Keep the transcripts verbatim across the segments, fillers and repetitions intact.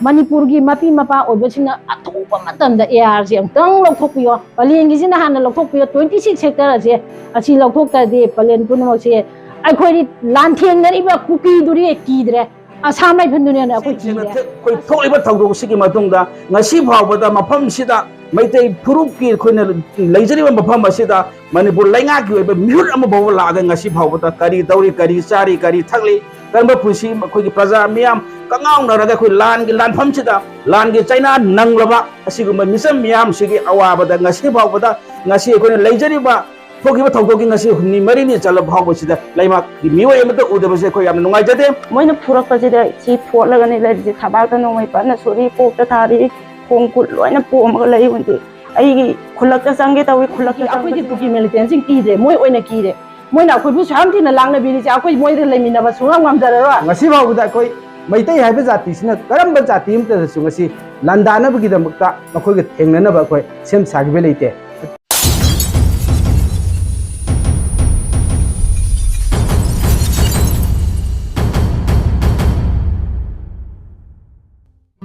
ꯃꯅꯤꯄꯨꯔꯒꯤ ꯃꯄꯤ ꯃꯄꯥ ꯑꯣꯏꯕꯁꯤꯡꯅ ꯑꯊꯨꯕ ꯃꯇꯝꯗ ꯑꯦ ꯑꯥꯔꯁꯦ ꯑꯃꯨꯛꯇꯪ ꯂꯧꯊꯣꯛꯄꯤꯌꯣ, ꯄꯂꯦꯟꯒꯤꯁꯤꯅ ꯍꯥꯟꯅ ꯂꯧꯊꯣꯛꯄꯤꯌꯣ꯫ Twenty six sector ꯑꯁꯦ, ꯑꯁꯤ ꯂꯧꯊꯣꯛꯇ꯭ꯔꯗꯤ ꯄꯂꯦꯟ ꯄꯨꯝꯅꯃꯛꯁꯦ ꯑꯩꯈꯣꯏꯗꯤ ꯂꯥꯟꯊꯦꯡꯅꯔꯤꯕ ꯀꯨꯀꯤꯗꯨꯗꯤ ꯀꯤꯗ꯭ꯔꯦ, ꯑꯁꯥꯝ ꯔꯥꯏꯐꯜꯗꯨꯅ ꯍꯦꯟꯅ ꯑꯩꯈꯣꯏ ꯀꯤꯗ꯭ꯔꯦ꯫ ꯑꯩꯈꯣꯏ ꯊꯣꯛꯂꯤꯕ ꯊꯧꯗꯣꯛꯁꯤꯒꯤ ꯃꯇꯨꯡꯗ ꯉꯁꯤ ꯐꯥꯎꯕꯗ ꯃꯐꯝꯁꯤꯗ ꯃꯩꯇꯩ ꯐꯨꯔꯨꯞꯀꯤ ꯑꯩꯈꯣꯏꯅ ꯂꯩꯖꯔꯤꯕ ꯃꯐꯝ ꯑꯁꯤꯗ ꯃꯅꯤꯄꯨꯔ ꯂꯩꯉꯥꯛꯀꯤ ꯑꯣꯏꯕ ꯃꯤꯍꯨꯠ ꯑꯃ ꯐꯥꯎꯕ ꯂꯥꯛꯑꯒ ꯉꯁꯤ ꯐꯥꯎꯕꯗ ꯀꯔꯤ ꯇꯧꯔꯤ, ꯀꯔꯤ ꯆꯥꯔꯤ, ꯀꯔꯤ ꯊꯛꯂꯤ, ꯀꯔꯝꯕ ꯄꯨꯟꯁꯤ ꯑꯩꯈꯣꯏꯒꯤ ꯄ꯭ꯔꯖꯥ ꯃꯤꯌꯥꯝ ꯀꯉꯥꯎꯅꯔꯒ ꯑꯩꯈꯣꯏ ꯂꯥꯟꯒꯤ ꯂꯥꯟꯐꯝꯁꯤꯗ ꯂꯥꯟꯒꯤ ꯆꯩꯅꯥ ꯅꯪꯂꯕ ꯑꯁꯤꯒꯨꯝꯕ ꯃꯤꯆꯝ ꯃꯤꯌꯥꯝꯁꯤꯒꯤ ꯑꯋꯥꯕꯗ ꯉꯁꯤ ꯐꯥꯎꯕꯗ ꯉꯁꯤ ꯑꯩꯈꯣꯏꯅ ꯂꯩꯖꯔꯤꯕ ꯊꯣꯛꯈꯤꯕ ꯊꯧꯗꯣꯛꯀꯤ ꯉꯁꯤ ꯍꯨꯝꯅꯤ ꯃꯔꯤꯅꯤ ꯆꯠꯂꯕ ꯐꯥꯎꯕꯁꯤꯗ ꯂꯩꯉꯥꯛꯀꯤ ꯃꯤꯑꯣꯏ ꯑꯃꯠꯇ ꯎꯗꯕꯁꯦ ꯑꯩꯈꯣꯏ ꯌꯥꯝꯅ ꯅꯨꯡꯉꯥꯏꯖꯗꯦ꯫ ꯃꯣꯏꯅ ꯐꯨꯔꯛꯄꯁꯤꯗ ꯁꯤ ꯐꯣꯠꯂꯒꯅꯤ ꯂꯩꯔꯤꯁꯦ, ꯊꯕꯥꯛꯇ ꯅꯣꯡꯃꯩ ꯄꯠꯅ ꯁꯨꯔꯤ, ꯀꯣꯛꯇ ꯊꯥꯔꯤ, ꯈꯣꯡ ꯈꯨꯠ ꯂꯣꯏꯅ ꯄꯣꯝꯃꯒ ꯂꯩ꯫ ꯍꯧꯖꯤꯛ ꯑꯩꯒꯤ ꯈꯨꯜꯂꯛꯇ ꯆꯪꯒꯦ ꯇꯧꯏ, ꯈꯨꯜꯂꯛꯇ ꯑꯩꯈꯣꯏꯗꯤ ꯆꯪꯕꯁꯦ ꯀꯨꯀꯤ ꯃꯤꯂꯤꯇꯦꯟꯁꯤꯡ ꯀꯤꯗ꯭ꯔꯦ, ꯃꯣꯏ ꯑꯣꯏꯅ ꯀꯤꯔꯦ꯫ ꯃꯣꯏꯅ ꯑꯩꯈꯣꯏꯕꯨ ꯁꯨꯛꯌꯥꯝ ꯊꯤꯅ ꯂꯥꯡꯅꯕꯤꯔꯤꯁꯦ, ꯑꯩꯈꯣꯏ ꯃꯣꯏꯗ ꯂꯩꯃꯤꯟꯅꯕ ꯁꯨꯡꯉꯝ ꯉꯝꯖꯔꯔꯣꯏ꯫ ꯉꯁꯤ ꯐꯥꯎꯕꯗ ꯑꯩꯈꯣꯏ ꯃꯩꯇꯩ ꯍꯥꯏꯕ ꯖꯥꯇꯤꯁꯤꯅ ꯀꯔꯝꯕ ꯖꯥꯇꯤ ꯑꯃꯠꯇꯗꯁꯨ ꯉꯁꯤ ꯂꯥꯟꯗꯥꯅꯕꯒꯤꯗꯃꯛꯇ ꯃꯈꯣꯏꯒ ꯊꯦꯡꯅꯅꯕ ꯑꯩꯈꯣꯏ ꯁꯦꯝ ꯁꯥꯈꯤꯕ ꯂꯩꯇꯦ꯫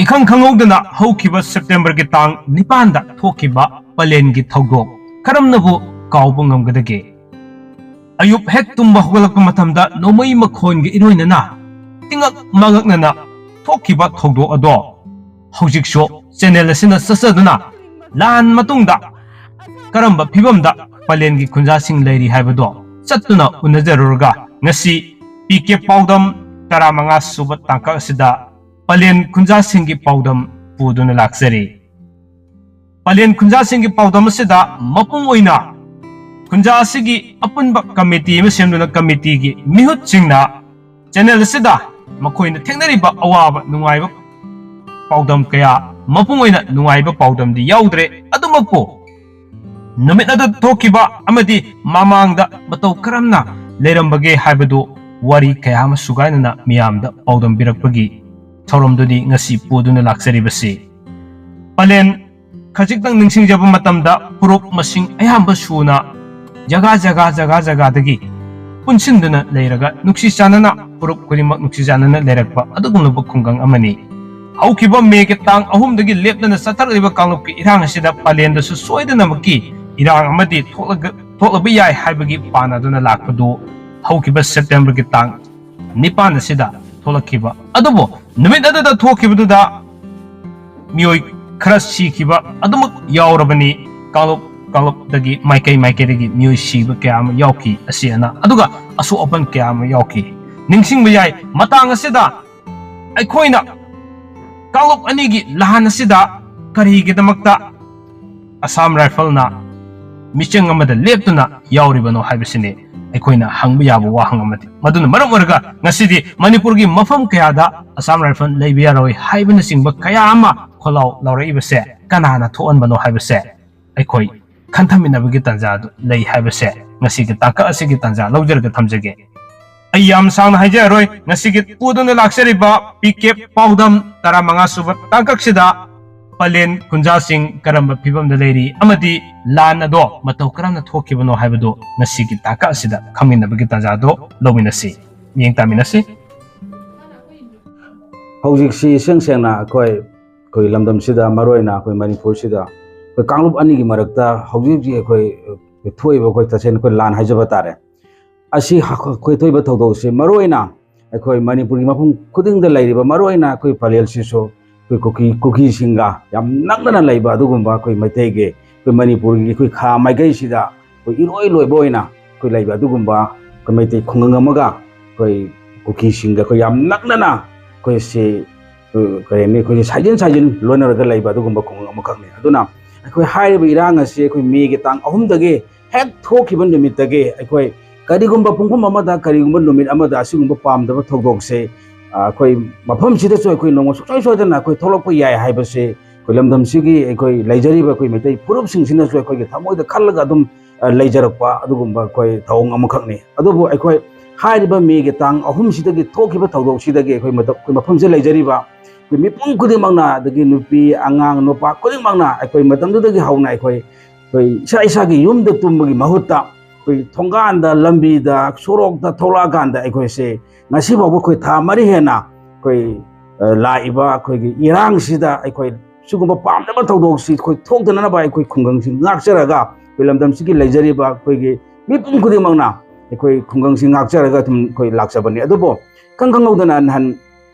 ꯏꯈꯪ ꯈꯪꯍꯧꯗꯅ ꯍꯧꯈꯤꯕ ꯁꯦꯞꯇꯦꯝꯕꯔꯒꯤ ꯇꯥꯡ ꯅꯤꯄꯥꯟꯗ ꯊꯣꯛꯈꯤꯕ ꯄꯂꯦꯟꯒꯤ ꯊꯧꯗꯣꯛ ꯀꯔꯝꯅꯕꯨ ꯀꯥꯎꯕ ꯉꯝꯒꯗꯒꯦ? ꯑꯌꯨꯛ ꯍꯦꯛ ꯇꯨꯝꯕ ꯍꯧꯒꯠꯂꯛꯄ ꯃꯇꯝꯗ ꯅꯣꯡꯃꯩ ꯃꯈꯣꯟꯒ ꯏꯔꯣꯏꯅꯅ ꯇꯤꯉꯛ ꯃꯉꯛꯅꯅ ꯊꯣꯛꯈꯤꯕ ꯊꯧꯗꯣꯛ ꯑꯗꯣ ꯍꯧꯖꯤꯛꯁꯨ ꯆꯦꯅꯦꯜ ꯑꯁꯤꯅ ꯆꯠꯆꯗꯨꯅ ꯂꯥꯟ ꯃꯇꯨꯡꯗ ꯀꯔꯝꯕ ꯐꯤꯕꯝꯗ ꯄꯂꯦꯟꯒꯤ ꯈꯨꯟꯖꯥꯁꯤꯡ ꯂꯩꯔꯤ ꯍꯥꯏꯕꯗꯣ ꯆꯠꯇꯨꯅ ꯎꯅꯖꯔꯨꯔꯒ ꯉꯁꯤ ꯄꯤ ꯀꯦ ꯄꯥꯎꯗꯝ ꯇꯔꯥꯃꯉꯥ ꯁꯨꯕ ꯇꯥꯡꯀꯛ ꯑꯁꯤꯗ ꯄꯂꯦꯟ ꯈꯨꯟꯖꯥꯁꯤꯡꯒꯤ ꯄꯥꯎꯗꯝ ꯄꯨꯗꯨꯅ ꯂꯥꯛꯆꯔꯤ꯫ ꯄꯂꯦꯟ ꯈꯨꯟꯖꯥꯁꯤꯡꯒꯤ ꯄꯥꯎꯗꯝ ꯑꯁꯤꯗ ꯃꯄꯨꯡ ꯑꯣꯏꯅ ꯈꯨꯟꯖꯥ ꯑꯁꯤꯒꯤ ꯑꯄꯨꯟꯕ ꯀꯃꯤꯇꯤ ꯑꯃ ꯁꯦꯝꯗꯨꯅ ꯀꯃꯤꯇꯤꯒꯤ ꯃꯤꯍꯨꯠꯁꯤꯡꯅ ꯆꯦꯅꯦꯜ ꯑꯁꯤꯗ ꯃꯈꯣꯏꯅ ꯊꯦꯡꯅꯔꯤꯕ ꯑꯋꯥꯕ ꯅꯨꯡꯉꯥꯏꯕ ꯄꯥꯎꯗꯝ ꯀꯌꯥ, ꯃꯄꯨꯡ ꯑꯣꯏꯅ ꯅꯨꯡꯉꯥꯏꯕ ꯄꯥꯎꯗꯝꯗꯤ ꯌꯥꯎꯗ꯭ꯔꯦ, ꯑꯗꯨꯃꯛꯄꯨ ꯅꯨꯃꯤꯠ ꯑꯗꯨ ꯊꯣꯛꯈꯤꯕ ꯑꯃꯗꯤ ꯃꯃꯥꯡꯗ ꯃꯇꯧ ꯀꯔꯝꯅ ꯂꯩꯔꯝꯕꯒꯦ ꯍꯥꯏꯕꯗꯨ ꯋꯥꯔꯤ ꯀꯌꯥ ꯑꯃ ꯁꯨꯒꯥꯏꯅꯅ ꯃꯤꯌꯥꯝꯗ ꯄꯥꯎꯗꯝꯕꯤꯔꯛꯄꯒꯤ ꯊꯧꯔꯝꯗꯨꯅꯤ ꯉꯁꯤ ꯄꯨꯗꯨꯅ ꯂꯥꯛꯆꯔꯤꯕꯁꯤ꯫ ꯄꯂꯦꯟ ꯈꯖꯤꯛꯇꯪ ꯅꯤꯡꯁꯤꯡꯖꯕ ꯃꯇꯝꯗ ꯐꯨꯔꯨꯞ ꯃꯁꯤꯡ ꯑꯌꯥꯝꯕ ꯁꯨꯅ ꯖꯒꯥ ꯖꯒꯥ, ꯖꯒꯥ ꯖꯒꯥꯗꯒꯤ ꯄꯨꯟꯁꯤꯟꯗꯨꯅ ꯂꯩꯔꯒ ꯅꯨꯡꯁꯤ ꯆꯥꯟꯅꯅ ꯐꯨꯔꯨꯞ ꯈꯨꯗꯤꯡꯃꯛ ꯅꯨꯡꯁꯤ ꯆꯥꯟꯅꯅ ꯂꯩꯔꯛꯄ ꯑꯗꯨꯒꯨꯝꯂꯕ ꯈꯨꯡꯒꯪ ꯑꯃꯅꯤ꯫ ꯍꯧꯈꯤꯕ ꯃꯦꯒꯤ ꯇꯥꯡ ꯑꯍꯨꯝꯗꯒꯤ ꯂꯦꯞꯇꯅ ꯆꯠꯊꯔꯛꯂꯤꯕ ꯀꯥꯡꯂꯨꯞꯀꯤ ꯏꯔꯥꯡ ꯑꯁꯤꯗ ꯄꯂꯦꯟꯗꯁꯨ ꯁꯣꯏꯗꯅꯃꯛꯀꯤ ꯏꯔꯥꯡ ꯑꯃꯗꯤ ꯊꯣꯛꯂꯒ-, ꯊꯣꯛꯂꯕ ꯌꯥꯏ ꯍꯥꯏꯕꯒꯤ ꯄꯥꯅꯗꯨꯅ ꯂꯥꯛꯄꯗꯨ ꯍꯧꯈꯤꯕ ꯁꯦꯞꯇꯦꯝꯕꯔꯒꯤ ꯇꯥꯡ ꯅꯤꯄꯥꯟ ꯑꯁꯤꯗ ꯊꯣꯛꯂꯛꯈꯤꯕ꯫ ꯑꯗꯨꯕꯨ ꯅꯨꯃꯤꯠ ꯑꯗꯨꯗ ꯊꯣꯛꯈꯤꯕꯗꯨꯗ ꯃꯤꯑꯣꯏ ꯈꯔ ꯁꯤꯈꯤꯕ ꯑꯗꯨꯃꯛ ꯌꯥꯎꯔꯕꯅꯤ꯫ ꯀꯥꯡꯂꯨꯞ ꯀꯥꯡꯂꯨꯞꯇꯒꯤ ꯃꯥꯏꯀꯩ ꯃꯥꯏꯀꯩꯗꯒꯤ ꯃꯤꯑꯣꯏ ꯁꯤꯕ ꯀꯌꯥ ꯑꯃ ꯌꯥꯎꯈꯤ꯫ ꯑꯁꯤ ꯑꯅꯥ ꯑꯗꯨꯒ ꯑꯁꯣꯛ ꯑꯄꯟ ꯀꯌꯥ ꯑꯃ ꯌꯥꯎꯈꯤ꯫ ꯅꯤꯡꯁꯤꯡꯕ ꯌꯥꯏ, ꯃꯇꯥꯡ ꯑꯁꯤꯗ ꯑꯩꯈꯣꯏꯅ ꯀꯥꯡꯂꯨꯞ ꯑꯅꯤꯒꯤ ꯂꯥꯟ ꯑꯁꯤꯗ ꯀꯔꯤꯒꯤꯗꯃꯛꯇ ꯑꯁꯥꯝ ꯔꯥꯏꯐꯜꯅ ꯃꯤꯆꯪ ꯑꯃꯗ ꯂꯦꯞꯇꯨꯅ ꯌꯥꯎꯔꯤꯕꯅꯣ ꯍꯥꯏꯕꯁꯤꯅꯤ ꯑꯩꯈꯣꯏꯅ ꯍꯪꯕ ꯌꯥꯕ ꯋꯥꯍꯪ ꯑꯃꯗꯤ꯫ ꯃꯗꯨꯅ ꯃꯔꯝ ꯑꯣꯏꯔꯒ ꯉꯁꯤꯗꯤ ꯃꯅꯤꯄꯨꯔꯒꯤ ꯃꯐꯝ ꯀꯌꯥꯗ ꯑꯁꯥꯝ ꯔꯥꯏꯐꯜ ꯂꯩꯕ ꯌꯥꯔꯣꯏ ꯍꯥꯏꯕꯅꯆꯤꯡꯕ ꯀꯌꯥ ꯑꯃ ꯈꯣꯜꯂꯥꯎ ꯂꯥꯎꯔꯛꯏꯕꯁꯦ ꯀꯅꯥꯅ ꯊꯣꯛꯍꯟꯕꯅꯣ ꯍꯥꯏꯕꯁꯦ ꯑꯩꯈꯣꯏ ꯈꯟꯊꯃꯤꯟꯅꯕꯒꯤ ꯇꯥꯟꯖꯥ ꯑꯗꯨ ꯂꯩ ꯍꯥꯏꯕꯁꯦ ꯉꯁꯤꯒꯤ ꯇꯥꯡꯀꯛ ꯑꯁꯤꯒꯤ ꯇꯥꯟꯖꯥ ꯂꯧꯖꯔꯒ ꯊꯝꯖꯒꯦ꯫ ꯑꯩ ꯌꯥꯝ ꯁꯥꯡꯅ ꯍꯥꯏꯖꯔꯔꯣꯏ꯫ ꯉꯁꯤꯒꯤ ꯄꯨꯗꯨꯅ ꯂꯥꯛꯆꯔꯤꯕ ꯄꯤ ꯀꯦ ꯄꯥꯎꯗꯝ ꯇꯔꯥꯃꯉꯥ ꯁꯨꯕ ꯇꯥꯡꯀꯛꯁꯤꯗ ꯄꯂꯦꯟ ꯈꯨꯟꯖꯥꯁꯤꯡ ꯀꯔꯝꯕ ꯐꯤꯕꯝꯗ ꯂꯩꯔꯤ ꯑꯃꯗꯤ ꯂꯥꯟ ꯑꯗꯣ ꯃꯇꯧ ꯀꯔꯝꯅ ꯊꯣꯛꯈꯤꯕꯅꯣ ꯍꯥꯏꯕꯗꯨ ꯉꯁꯤꯒꯤ ꯇꯥꯡꯀꯛ ꯑꯁꯤꯗ ꯈꯪꯃꯤꯟꯅꯕꯒꯤ ꯇꯥꯟꯖꯥꯗꯣ ꯂꯧꯃꯤꯟꯅꯁꯤ, ꯃꯤꯠꯌꯦꯡ ꯇꯥꯃꯤꯟꯅꯁꯤ꯫ ꯍꯧꯖꯤꯛꯁꯤ ꯏꯁꯦꯡ ꯁꯦꯡꯅ ꯑꯩꯈꯣꯏ ꯑꯩꯈꯣꯏ ꯂꯝꯗꯝꯁꯤꯗ, ꯃꯔꯨꯑꯣꯏꯅ ꯑꯩꯈꯣꯏ ꯃꯅꯤꯄꯨꯔꯁꯤꯗ ꯑꯩꯈꯣꯏ ꯀꯥꯡꯂꯨꯞ ꯑꯅꯤꯒꯤ ꯃꯔꯛꯇ ꯍꯧꯖꯤꯛ ꯍꯧꯖꯤꯛ ꯑꯩꯈꯣꯏ ꯊꯣꯛꯏꯕ, ꯑꯩꯈꯣꯏ ꯇꯁꯦꯡꯅ ꯑꯩꯈꯣꯏ ꯂꯥꯟ ꯍꯥꯏꯖꯕ ꯇꯥꯔꯦ꯫ ꯑꯁꯤ ꯑꯩꯈꯣꯏ ꯊꯣꯛꯏꯕ ꯊꯧꯗꯣꯛꯁꯤ ꯃꯔꯨꯑꯣꯏꯅ ꯑꯩꯈꯣꯏ ꯃꯅꯤꯄꯨꯔꯒꯤ ꯃꯐꯝ ꯈꯨꯗꯤꯡꯗ ꯂꯩꯔꯤꯕ, ꯃꯔꯨꯑꯣꯏꯅ ꯑꯩꯈꯣꯏ ꯄꯂꯦꯜꯁꯤꯁꯨ ꯑꯩꯈꯣꯏ ꯀꯨꯀꯤ, ꯀꯨꯀꯤꯁꯤꯡꯒ ꯌꯥꯝ ꯅꯛꯅꯅ ꯂꯩꯕ ꯑꯗꯨꯒꯨꯝꯕ ꯑꯩꯈꯣꯏ ꯃꯩꯇꯩꯒꯤ, ꯑꯩꯈꯣꯏ ꯃꯅꯤꯄꯨꯔꯒꯤ ꯑꯩꯈꯣꯏ ꯈꯥ ꯃꯥꯏꯀꯩꯁꯤꯗ ꯑꯩꯈꯣꯏ ꯏꯔꯣꯏ ꯂꯣꯏꯕ ꯑꯣꯏꯅ ꯑꯩꯈꯣꯏ ꯂꯩꯕ ꯑꯗꯨꯒꯨꯝꯕ ꯑꯩꯈꯣꯏ ꯃꯩꯇꯩ ꯈꯨꯡꯒꯪ ꯑꯃꯒ ꯑꯩꯈꯣꯏ ꯀꯨꯀꯤꯁꯤꯡꯒ ꯑꯩꯈꯣꯏ ꯌꯥꯝ ꯅꯛꯅꯅ ꯑꯩꯈꯣꯏꯁꯤ, ꯑ, ꯀꯔꯤ ꯍꯥꯏꯅꯤ, ꯑꯩꯈꯣꯏꯁꯤ ꯁꯥꯏꯖꯤꯟ ꯁꯥꯏꯖꯤꯟ ꯂꯣꯏꯅꯔꯒ ꯂꯩꯕ ꯑꯗꯨꯒꯨꯝꯕ ꯈꯨꯡꯒꯪ ꯑꯃꯈꯛꯅꯤ꯫ ꯑꯗꯨꯅ ꯑꯩꯈꯣꯏ ꯍꯥꯏꯔꯤꯕ ꯏꯔꯥꯡ ꯑꯁꯤ ꯑꯩꯈꯣꯏ ꯃꯦꯒꯤ ꯇꯥꯡ ꯑꯍꯨꯝꯗꯒꯤ ꯍꯦꯛ ꯊꯣꯛꯈꯤꯕ ꯅꯨꯃꯤꯠꯇꯒꯤ ꯑꯩꯈꯣꯏ ꯀꯔꯤꯒꯨꯝꯕ ꯄꯨꯡꯐꯝ ꯑꯃꯗ, ꯀꯔꯤꯒꯨꯝꯕ ꯅꯨꯃꯤꯠ ꯑꯃꯗ ꯑꯁꯤꯒꯨꯝꯕ ꯄꯥꯝꯗꯕ ꯊꯧꯗꯣꯛꯁꯦ, ꯑ, ꯑꯩꯈꯣꯏ ꯃꯐꯝꯁꯤꯗꯁꯨ ꯑꯩꯈꯣꯏ ꯅꯣꯡꯃ ꯁꯨꯡꯁꯣꯏ ꯁꯣꯏꯗꯅ ꯑꯩꯈꯣꯏ ꯊꯣꯛꯂꯛꯄ ꯌꯥꯏ ꯍꯥꯏꯕꯁꯦ ꯑꯩꯈꯣꯏ ꯂꯝꯗꯝꯁꯤꯒꯤ ꯑꯩꯈꯣꯏ ꯂꯩꯖꯔꯤꯕ ꯑꯩꯈꯣꯏ ꯃꯩꯇꯩ ꯐꯨꯔꯨꯞꯁꯤꯡꯁꯤꯅꯁꯨ ꯑꯩꯈꯣꯏꯒꯤ ꯊꯃꯣꯏꯗ ꯈꯜꯂꯒ ꯑꯗꯨꯝ, ꯑ, ꯂꯩꯖꯔꯛꯄ ꯑꯗꯨꯒꯨꯝꯕ ꯑꯩꯈꯣꯏ ꯊꯧꯑꯣꯡ ꯑꯃꯈꯛꯅꯤ꯫ ꯑꯗꯨꯕꯨ ꯑꯩꯈꯣꯏ ꯍꯥꯏꯔꯤꯕ ꯃꯦꯒꯤ ꯇꯥꯡ ꯑꯍꯨꯝꯁꯤꯗꯒꯤ ꯊꯣꯛꯈꯤꯕ ꯊꯧꯗꯣꯛꯁꯤꯗꯒꯤ ꯑꯩꯈꯣꯏ ꯃꯇꯝ, ꯑꯩꯈꯣꯏ ꯃꯐꯝꯁꯤꯗ ꯂꯩꯖꯔꯤꯕ ꯑꯩꯈꯣꯏ ꯃꯤꯄꯨꯝ ꯈꯨꯗꯤꯡꯃꯛꯅ, ꯑꯗꯒꯤ ꯅꯨꯄꯤ, ꯑꯉꯥꯡ, ꯅꯨꯄꯥ ꯈꯨꯗꯤꯡꯃꯛꯅ ꯑꯩꯈꯣꯏ ꯃꯇꯝꯗꯨꯗꯒꯤ ꯍꯧꯅ ꯑꯩꯈꯣꯏ, ꯑꯩꯈꯣꯏ ꯏꯁꯥ ꯏꯁꯥꯒꯤ ꯌꯨꯝꯗ ꯇꯨꯝꯕꯒꯤ ꯃꯍꯨꯠꯇ ꯑꯩꯈꯣꯏ ꯊꯣꯡꯒꯥꯟꯗ, ꯂꯝꯕꯤꯗ, ꯁꯣꯔꯣꯛꯇ ꯊꯣꯛꯂꯛꯑꯀꯥꯟꯗ ꯑꯩꯈꯣꯏꯁꯦ ꯉꯁꯤ ꯐꯥꯎꯕ ꯑꯩꯈꯣꯏ ꯊꯥ ꯃꯔꯤ ꯍꯦꯟꯅ ꯑꯩꯈꯣꯏ ꯑ, ꯂꯥꯛꯏꯕ ꯑꯩꯈꯣꯏꯒꯤ ꯏꯔꯥꯡꯁꯤꯗ ꯑꯩꯈꯣꯏ ꯁꯤꯒꯨꯝꯕ ꯄꯥꯝꯗꯕ ꯊꯧꯗꯣꯛꯁꯤ ꯑꯩꯈꯣꯏ ꯊꯣꯛꯇꯅꯅꯕ ꯑꯩꯈꯣꯏ ꯈꯨꯡꯒꯪꯁꯤ ꯉꯥꯛꯆꯔꯒ, ꯑꯩꯈꯣꯏ ꯂꯝꯗꯝꯁꯤꯒꯤ ꯂꯩꯖꯔꯤꯕ ꯑꯩꯈꯣꯏꯒꯤ ꯃꯤꯄꯨꯝ ꯈꯨꯗꯤꯡꯃꯛꯅ ꯑꯩꯈꯣꯏ ꯈꯨꯡꯒꯪꯁꯤ ꯉꯥꯛꯆꯔꯒ ꯑꯗꯨꯝ ꯑꯩꯈꯣꯏ ꯂꯥꯛꯆꯕꯅꯤ꯫ ꯑꯗꯨꯕꯨ ꯈꯪ ꯈꯪꯍꯧꯗꯅ ꯅꯍꯥꯟ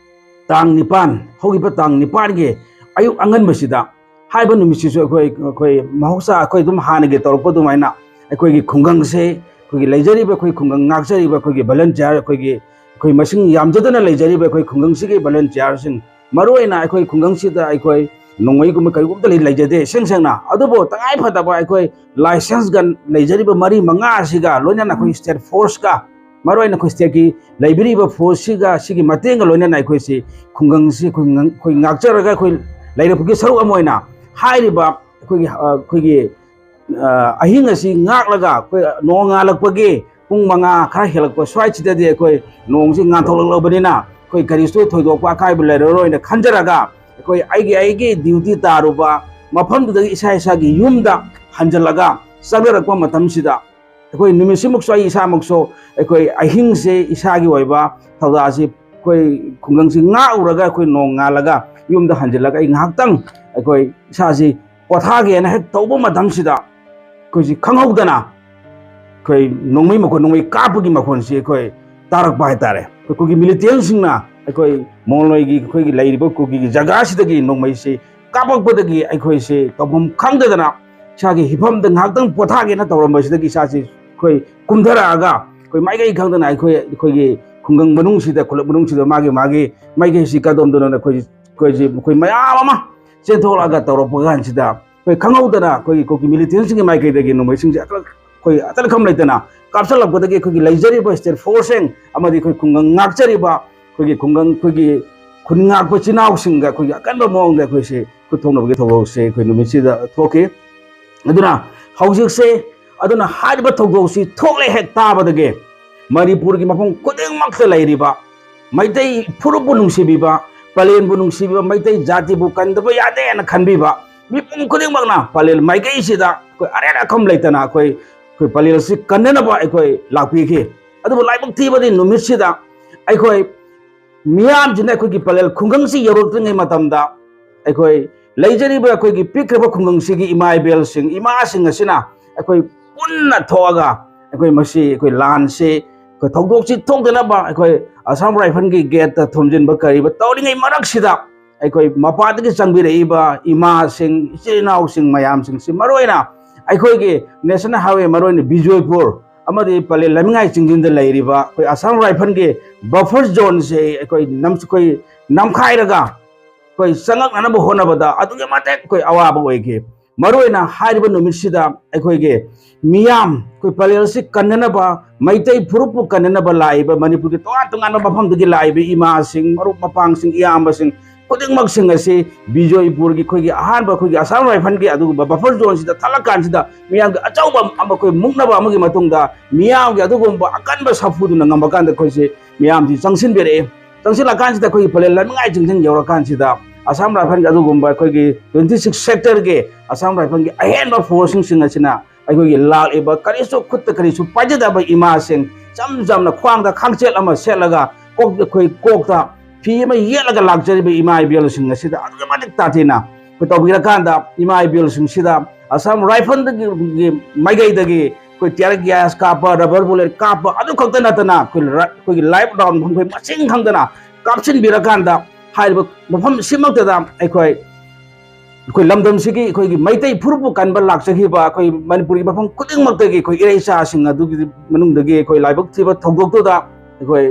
ꯇꯥꯡ ꯅꯤꯄꯥꯟ, ꯍꯧꯈꯤꯕ ꯇꯥꯡ ꯅꯤꯄꯥꯟꯒꯤ ꯑꯌꯨꯛ ꯑꯉꯟꯕꯁꯤꯗ, ꯍꯥꯏꯕ ꯅꯨꯃꯤꯠꯁꯤꯁꯨ ꯑꯩꯈꯣꯏ, ꯑꯩꯈꯣꯏ ꯃꯍꯧꯁꯥ ꯑꯩꯈꯣꯏ ꯑꯗꯨꯝ ꯍꯥꯟꯅꯒꯤ ꯇꯧꯔꯛꯄ ꯑꯗꯨꯃꯥꯏꯅ ꯑꯩꯈꯣꯏꯒꯤ ꯈꯨꯡꯒꯪꯁꯦ, ꯑꯩꯈꯣꯏꯒꯤ ꯂꯩꯖꯔꯤꯕ ꯑꯩꯈꯣꯏ ꯈꯨꯡꯒꯪ ꯉꯥꯛꯆꯔꯤꯕ ꯑꯩꯈꯣꯏꯒꯤ volunteer, ꯑꯩꯈꯣꯏꯒꯤ, ꯑꯩꯈꯣꯏ ꯃꯁꯤꯡ ꯌꯥꯝꯖꯗꯅ ꯂꯩꯖꯔꯤꯕ ꯑꯩꯈꯣꯏ ꯈꯨꯡꯒꯪꯁꯤꯒꯤ volunteerꯁꯤꯡ, ꯃꯔꯨꯑꯣꯏꯅ ꯑꯩꯈꯣꯏ ꯈꯨꯡꯒꯪꯁꯤꯗ ꯑꯩꯈꯣꯏ ꯅꯣꯡꯃꯩꯒꯨꯝꯕ ꯀꯔꯤꯒꯨꯝꯕ ꯂꯩ-, ꯂꯩꯖꯗꯦ ꯏꯁꯦꯡ ꯁꯦꯡꯅ꯫ ꯑꯗꯨꯕꯨ ꯇꯉꯥꯏ ꯐꯗꯕ ꯑꯩꯈꯣꯏ licensed gun ꯂꯩꯖꯔꯤꯕ ꯃꯔꯤ ꯃꯉꯥ ꯑꯁꯤꯒ ꯂꯣꯏꯅꯅ ꯑꯩꯈꯣꯏ state forceꯀ, ꯃꯔꯨꯑꯣꯏꯅ ꯑꯩꯈꯣꯏ stateꯀꯤ ꯂꯩꯕꯤꯔꯤꯕ forceꯁꯤꯒ, ꯁꯤꯒꯤ ꯃꯇꯦꯡꯒ ꯂꯣꯏꯅꯅ ꯑꯩꯈꯣꯏꯁꯤ ꯈꯨꯡꯒꯪꯁꯤ ꯑꯩꯈꯣꯏ ꯉ-, ꯑꯩꯈꯣꯏ ꯉꯥꯛꯆꯔꯒ ꯑꯩꯈꯣꯏ ꯂꯩꯔꯛꯄꯒꯤ ꯁꯔꯨꯛ ꯑꯃ ꯑꯣꯏꯅ ꯍꯥꯏꯔꯤꯕ ꯑꯩꯈꯣꯏꯒꯤ, ꯑ, ꯑꯩꯈꯣꯏꯒꯤ, ꯑ, ꯑꯍꯤꯡ ꯑꯁꯤ ꯉꯥꯛꯂꯒ ꯑꯩꯈꯣꯏ ꯅꯣꯡꯉꯥꯜꯂꯛꯄꯒꯤ ꯄꯨꯡ ꯃꯉꯥ ꯈꯔ ꯍꯦꯜꯂꯛꯄ ꯁ꯭ꯋꯥꯏꯁꯤꯗꯗꯤ ꯑꯩꯈꯣꯏ ꯅꯣꯡꯁꯤ ꯉꯥꯟꯊꯣꯛꯂꯛꯂꯕꯅꯤꯅ ꯑꯩꯈꯣꯏ ꯀꯔꯤꯁꯨ ꯊꯣꯏꯗꯣꯛꯄ ꯑꯀꯥꯏꯕ ꯂꯩꯔꯔꯣꯏꯅ ꯈꯟꯖꯔꯒ ꯑꯩꯈꯣꯏ ꯑꯩꯒꯤ, ꯑꯩꯒꯤ duty ꯇꯥꯔꯨꯕ ꯃꯐꯝꯗꯨꯗꯒꯤ ꯏꯁꯥ ꯏꯁꯥꯒꯤ ꯌꯨꯝꯗ ꯍꯟꯖꯤꯜꯂꯒ ꯆꯪꯅꯔꯛꯄ ꯃꯇꯝꯁꯤꯗ ꯑꯩꯈꯣꯏ ꯅꯨꯃꯤꯠꯁꯤꯃꯛꯁꯨ ꯑꯩ ꯏꯁꯥꯃꯛꯁꯨ ꯑꯩꯈꯣꯏ ꯑꯍꯤꯡꯁꯦ ꯏꯁꯥꯒꯤ ꯑꯣꯏꯕ ꯊꯧꯗꯥꯁꯤ ꯑꯩꯈꯣꯏ ꯈꯨꯡꯒꯪꯁꯤ ꯉꯥꯛꯎꯔꯒ ꯑꯩꯈꯣꯏ ꯅꯣꯡ ꯉꯥꯜꯂꯒ ꯌꯨꯝꯗ ꯍꯟꯖꯤꯜꯂꯒ ꯑꯩ ꯉꯥꯏꯍꯥꯛꯇꯪ ꯑꯩꯈꯣꯏ ꯏꯁꯥꯁꯤ ꯄꯣꯊꯥꯒꯦꯅ ꯍꯦꯛ ꯇꯧꯕ ꯃꯇꯝꯁꯤꯗ ꯑꯩꯈꯣꯏꯁꯤ ꯈꯪꯍꯧꯗꯅ ꯑꯩꯈꯣꯏ ꯅꯣꯡꯃꯩ ꯃꯈꯣꯟ, ꯅꯣꯡꯃꯩ ꯀꯥꯞꯄꯒꯤ ꯃꯈꯣꯟꯁꯤ ꯑꯩꯈꯣꯏ ꯇꯥꯔꯛꯄ ꯍꯥꯏꯇꯥꯔꯦ꯫ ꯑꯩꯈꯣꯏꯒꯤ militaryꯁꯤꯡꯅ ꯑꯩꯈꯣꯏ ꯃꯣꯡꯂꯣꯏꯒꯤ ꯑꯩꯈꯣꯏꯒꯤ ꯂꯩꯔꯤꯕ ꯀꯨꯀꯤꯒꯤ ꯖꯒꯥꯁꯤꯗꯒꯤ ꯅꯣꯡꯃꯩꯁꯤ ꯀꯥꯞꯄꯛꯄꯗꯒꯤ ꯑꯩꯈꯣꯏꯁꯤ ꯇꯧꯐꯝ ꯈꯪꯗꯗꯅ ꯏꯁꯥꯒꯤ ꯍꯤꯐꯝꯗ ꯉꯥꯏꯍꯥꯛꯇꯪ ꯄꯣꯊꯥꯒꯦꯅ ꯇꯧꯔꯝꯕꯁꯤꯗꯒꯤ ꯏꯁꯥꯁꯤ ꯑꯩꯈꯣꯏ ꯀꯨꯝꯊꯔꯛꯑꯒ ꯑꯩꯈꯣꯏ ꯃꯥꯏꯀꯩ ꯈꯪꯗꯅ ꯑꯩꯈꯣꯏ, ꯑꯩꯈꯣꯏꯒꯤ ꯈꯨꯡꯒꯪ ꯃꯅꯨꯡꯁꯤꯗ, ꯈꯨꯜꯂꯛ ꯃꯅꯨꯡꯁꯤꯗ ꯃꯥꯒꯤ, ꯃꯥꯒꯤ ꯃꯥꯏꯀꯩꯁꯤ ꯀꯗꯣꯝꯗꯅꯣꯅ ꯑꯩꯈꯣꯏ, ꯑꯩꯈꯣꯏꯁꯤ, ꯑꯩꯈꯣꯏ ꯃꯌꯥꯝ ꯑꯃ ꯆꯦꯟꯊꯣꯛꯂꯛꯑꯒ ꯇꯧꯔꯛꯄ ꯀꯥꯟꯁꯤꯗ ꯑꯩꯈꯣꯏ ꯈꯪꯍꯧꯗꯅ ꯑꯩꯈꯣꯏꯒꯤ ꯀꯨꯀꯤ militaryꯁꯤꯡꯒꯤ ꯃꯥꯏꯀꯩꯗꯒꯤ ꯅꯣꯡꯃꯩꯁꯤꯡꯁꯦ ꯑꯩꯈꯣꯏ ꯑꯇꯠꯈꯝ ꯂꯩꯇꯅ ꯀꯥꯞꯁꯤꯜꯂꯛꯄꯗꯒꯤ ꯑꯩꯈꯣꯏꯒꯤ ꯂꯩꯖꯔꯤꯕ state forceꯁꯤꯡ ꯑꯃꯗꯤ ꯑꯩꯈꯣꯏ ꯈꯨꯡꯒꯪ ꯉꯥꯛꯆꯔꯤꯕ ꯑꯩꯈꯣꯏꯒꯤ ꯈꯨꯡꯒꯪ, ꯑꯩꯈꯣꯏꯒꯤ ꯈꯨꯟ ꯉꯥꯛꯄ ꯏꯆꯤꯟ ꯏꯅꯥꯎꯁꯤꯡꯒ ꯑꯩꯈꯣꯏꯒꯤ ꯑꯀꯟꯕ ꯃꯑꯣꯡꯗ ꯑꯩꯈꯣꯏꯁꯦ ꯈꯨꯠ ꯊꯣꯛꯅꯕꯒꯤ ꯊꯧꯗꯣꯛꯁꯦ ꯑꯩꯈꯣꯏ ꯅꯨꯃꯤꯠꯁꯤꯗ ꯊꯣꯛꯈꯤ꯫ ꯑꯗꯨꯅ ꯍꯧꯖꯤꯛꯁꯦ, ꯑꯗꯨꯅ ꯍꯥꯏꯔꯤꯕ ꯊꯧꯗꯣꯛꯁꯤ ꯊꯣꯛꯂꯦ ꯍꯦꯛ ꯇꯥꯕꯗꯒꯤ ꯃꯅꯤꯄꯨꯔꯒꯤ ꯃꯐꯝ ꯈꯨꯗꯤꯡꯃꯛꯇ ꯂꯩꯔꯤꯕ ꯃꯩꯇꯩ ꯐꯨꯔꯨꯞꯄꯨ ꯅꯨꯡꯁꯤꯕꯤꯕ, ꯄꯂꯦꯟꯕꯨ ꯅꯨꯡꯁꯤꯕꯤꯕ, ꯃꯩꯇꯩ ꯖꯥꯇꯤꯕꯨ ꯀꯟꯗꯕ ꯌꯥꯗꯦ ꯍꯥꯏꯅ ꯈꯟꯕꯤꯕ ꯃꯤꯄꯨꯝ ꯈꯨꯗꯤꯡꯃꯛꯅ ꯄꯂꯦꯜ ꯃꯥꯏꯀꯩꯁꯤꯗ ꯑꯩꯈꯣꯏ ꯑꯔꯦꯠ ꯑꯈꯝ ꯂꯩꯇꯅ ꯑꯩꯈꯣꯏ, ꯑꯩꯈꯣꯏ ꯄꯂꯦꯜꯁꯤ ꯀꯟꯅꯅꯕ ꯑꯩꯈꯣꯏ ꯂꯥꯛꯄꯤꯈꯤ꯫ ꯑꯗꯨꯕꯨ ꯂꯥꯏꯕꯛ ꯊꯤꯕꯗꯤ ꯅꯨꯃꯤꯠꯁꯤꯗ ꯑꯩꯈꯣꯏ ꯃꯤꯌꯥꯝꯁꯤꯅ ꯑꯩꯈꯣꯏꯒꯤ ꯄꯂꯦꯜ ꯈꯨꯡꯒꯪꯁꯤ ꯌꯧꯔꯛꯇ꯭ꯔꯤꯉꯩ ꯃꯇꯝꯗ, ꯑꯩꯈꯣꯏ ꯂꯩꯖꯔꯤꯕ ꯑꯩꯈꯣꯏꯒꯤ ꯄꯤꯛꯈ꯭ꯔꯕ ꯈꯨꯡꯒꯪꯁꯤꯒꯤ ꯏꯃꯥ ꯏꯕꯦꯜꯁꯤꯡ, ꯏꯃꯥꯁꯤꯡ ꯑꯁꯤꯅ ꯑꯩꯈꯣꯏ ꯄꯨꯟꯅ ꯊꯣꯛꯑꯒ, ꯑꯩꯈꯣꯏ ꯃꯁꯤ, ꯑꯩꯈꯣꯏ ꯂꯥꯟꯁꯤ, ꯑꯩꯈꯣꯏ ꯊꯧꯗꯣꯛꯁꯤ ꯊꯣꯛꯇꯅꯕ ꯑꯩꯈꯣꯏ ꯑꯁꯥꯝ ꯔꯥꯏꯐꯜꯒꯤ ꯒꯦꯠꯇ ꯊꯣꯝꯖꯤꯟꯕ ꯀꯔꯤꯕ ꯇꯧꯔꯤꯉꯩ ꯃꯔꯛꯁꯤꯗ, ꯑꯩꯈꯣꯏ ꯃꯄꯥꯟꯗꯒꯤ ꯆꯪꯕꯤꯔꯛꯏꯕ ꯏꯃꯥꯁꯤꯡ, ꯏꯆꯤꯜ ꯏꯅꯥꯎꯁꯤꯡ ꯃꯌꯥꯝꯁꯤꯡꯁꯤ, ꯃꯔꯨꯑꯣꯏꯅ ꯑꯩꯈꯣꯏꯒꯤ ꯅꯦꯁꯅꯦꯜ ꯍꯥꯏꯋꯦ, ꯃꯔꯨꯑꯣꯏꯅ ꯕꯤꯖꯣꯏꯄꯨꯔ ꯑꯃꯗꯤ ꯄꯂꯦꯜ ꯂꯝꯅꯤꯡꯉꯥꯏ ꯆꯤꯡꯁꯤꯟꯗ ꯂꯩꯔꯤꯕ ꯑꯩꯈꯣꯏ ꯑꯁꯥꯝ ꯔꯥꯏꯐꯜꯒꯤ ꯕꯐꯔ ꯖꯣꯟꯁꯦ ꯑꯩꯈꯣꯏ ꯅꯝ-, ꯑꯩꯈꯣꯏ ꯅꯝꯈꯥꯏꯔꯒ ꯑꯩꯈꯣꯏ ꯆꯪꯉꯛꯅꯅꯕ ꯍꯣꯠꯅꯕꯗ ꯑꯗꯨꯛꯀꯤ ꯃꯇꯤꯛ ꯑꯩꯈꯣꯏ ꯑꯋꯥꯕ ꯑꯣꯏꯈꯤ꯫ ꯃꯔꯨꯑꯣꯏꯅ ꯍꯥꯏꯔꯤꯕ ꯅꯨꯃꯤꯠꯁꯤꯗ ꯑꯩꯈꯣꯏꯒꯤ ꯃꯤꯌꯥꯝ, ꯑꯩꯈꯣꯏ ꯄꯂꯦꯜꯁꯤ ꯀꯟꯅꯅꯕ, ꯃꯩꯇꯩ ꯐꯨꯔꯨꯞꯄꯨ ꯀꯟꯅꯅꯕ ꯂꯥꯛꯏꯕ ꯃꯅꯤꯄꯨꯔꯒꯤ ꯇꯣꯉꯥꯟ ꯇꯣꯉꯥꯟꯕ ꯃꯐꯝꯗꯒꯤ ꯂꯥꯛꯏꯕ ꯏꯃꯥꯁꯤꯡ, ꯃꯔꯨꯞ ꯃꯄꯥꯡꯁꯤꯡ, ꯏꯌꯥꯝꯕꯁꯤꯡ ꯈꯨꯗꯤꯡꯃꯛꯁꯤꯡ ꯑꯁꯤ ꯕꯤꯖꯣꯏꯄꯨꯔꯒꯤ ꯑꯩꯈꯣꯏꯒꯤ ꯑꯍꯥꯟꯕ ꯑꯩꯈꯣꯏꯒꯤ ꯑꯁꯥꯝ ꯔꯥꯏꯐꯜꯒꯤ ꯑꯗꯨꯒꯨꯝꯕ ꯕꯐꯔ ꯖꯣꯟꯁꯤꯗ ꯊꯠꯂꯀꯥꯟꯁꯤꯗ, ꯃꯤꯌꯥꯝꯒꯤ ꯑꯆꯧꯕ ꯑꯃ ꯑꯩꯈꯣꯏ ꯃꯨꯛꯅꯕ ꯑꯃꯒꯤ ꯃꯇꯨꯡꯗ ꯃꯤꯌꯥꯝꯒꯤ ꯑꯗꯨꯒꯨꯝꯕ ꯑꯀꯟꯕ ꯁꯥꯐꯨꯗꯨꯅ ꯉꯝꯕ ꯀꯥꯟꯗ ꯑꯩꯈꯣꯏꯁꯦ ꯃꯤꯌꯥꯝꯁꯤ ꯆꯪꯁꯤꯟꯕꯤꯔꯛꯑꯦ꯫ ꯆꯪꯁꯤꯜꯂꯀꯥꯟꯁꯤꯗ ꯑꯩꯈꯣꯏꯒꯤ ꯄꯂꯦꯜ ꯂꯝꯅꯤꯡꯉꯥꯏ ꯆꯤꯡꯁꯤꯟ ꯌꯧꯔꯀꯥꯟꯁꯤꯗ ꯑꯁꯥꯝ ꯔꯥꯏꯐꯜꯒꯤ ꯑꯗꯨꯒꯨꯝꯕ ꯑꯩꯈꯣꯏꯒꯤ twenty six sectorꯒꯤ ꯑꯁꯥꯝ ꯔꯥꯏꯐꯜꯒꯤ ꯑꯍꯦꯟꯕ ꯐꯣꯔꯁꯁꯤꯡ ꯑꯁꯤꯅ ꯑꯩꯈꯣꯏꯒꯤ ꯂꯥꯛꯂꯤꯕ ꯀꯔꯤꯁꯨ, ꯈꯨꯠꯇ ꯀꯔꯤꯁꯨ ꯄꯥꯏꯖꯗꯕ ꯏꯃꯥꯁꯤꯡ, ꯏꯆꯝ ꯆꯝꯅ ꯈ꯭ꯋꯥꯡꯗ ꯈꯥꯡꯆꯦꯠ ꯑꯃ ꯁꯦꯠꯂꯒ, ꯀꯣꯛ-, ꯑꯩꯈꯣꯏ ꯀꯣꯛꯇ ꯐꯤ ꯑꯃ ꯌꯦꯠꯂꯒ ꯂꯥꯛꯆꯔꯤꯕ ꯏꯃꯥ ꯏꯕꯦꯜꯁꯤꯡ ꯑꯁꯤꯗ ꯑꯗꯨꯛꯀꯤ ꯃꯇꯤꯛ ꯇꯥꯊꯤꯅ ꯑꯩꯈꯣꯏ ꯇꯧꯕꯤꯔꯀꯥꯟꯗ, ꯏꯃꯥ ꯏꯕꯦꯜꯁꯤꯡꯁꯤꯗ ꯑꯁꯥꯝ ꯔꯥꯏꯐꯜꯗꯒꯤ ꯃꯥꯏꯀꯩꯗꯒꯤ ꯑꯩꯈꯣꯏ tear gas ꯀꯥꯞꯄ, rubber bullet ꯀꯥꯞꯄ, ꯑꯗꯨ ꯈꯛꯇ ꯅꯠꯇꯅ ꯑꯩꯈꯣꯏ ꯔ-, ꯑꯩꯈꯣꯏꯒꯤ live round ꯃꯈꯣꯏ ꯃꯁꯤꯡ ꯈꯪꯗꯅ ꯀꯥꯞꯁꯤꯟꯕꯤꯔꯀꯥꯟꯗ, ꯍꯥꯏꯔꯤꯕ ꯃꯐꯝꯁꯤꯃꯛꯇꯗ ꯑꯩꯈꯣꯏ, ꯑꯩꯈꯣꯏ ꯂꯝꯗꯝꯁꯤꯒꯤ ꯑꯩꯈꯣꯏꯒꯤ ꯃꯩꯇꯩ ꯐꯨꯔꯨꯞꯄꯨ ꯀꯟꯕ ꯂꯥꯛꯆꯈꯤꯕ ꯑꯩꯈꯣꯏ ꯃꯅꯤꯄꯨꯔꯒꯤ ꯃꯐꯝ ꯈꯨꯗꯤꯡꯃꯛꯇꯒꯤ ꯑꯩꯈꯣꯏ ꯏꯔꯩꯆꯥꯁꯤꯡ ꯑꯗꯨꯒꯤ ꯃꯅꯨꯡꯗꯒꯤ ꯑꯩꯈꯣꯏ ꯂꯥꯏꯕꯛ ꯊꯤꯕ ꯊꯧꯗꯣꯛꯇꯨꯗ ꯑꯩꯈꯣꯏ,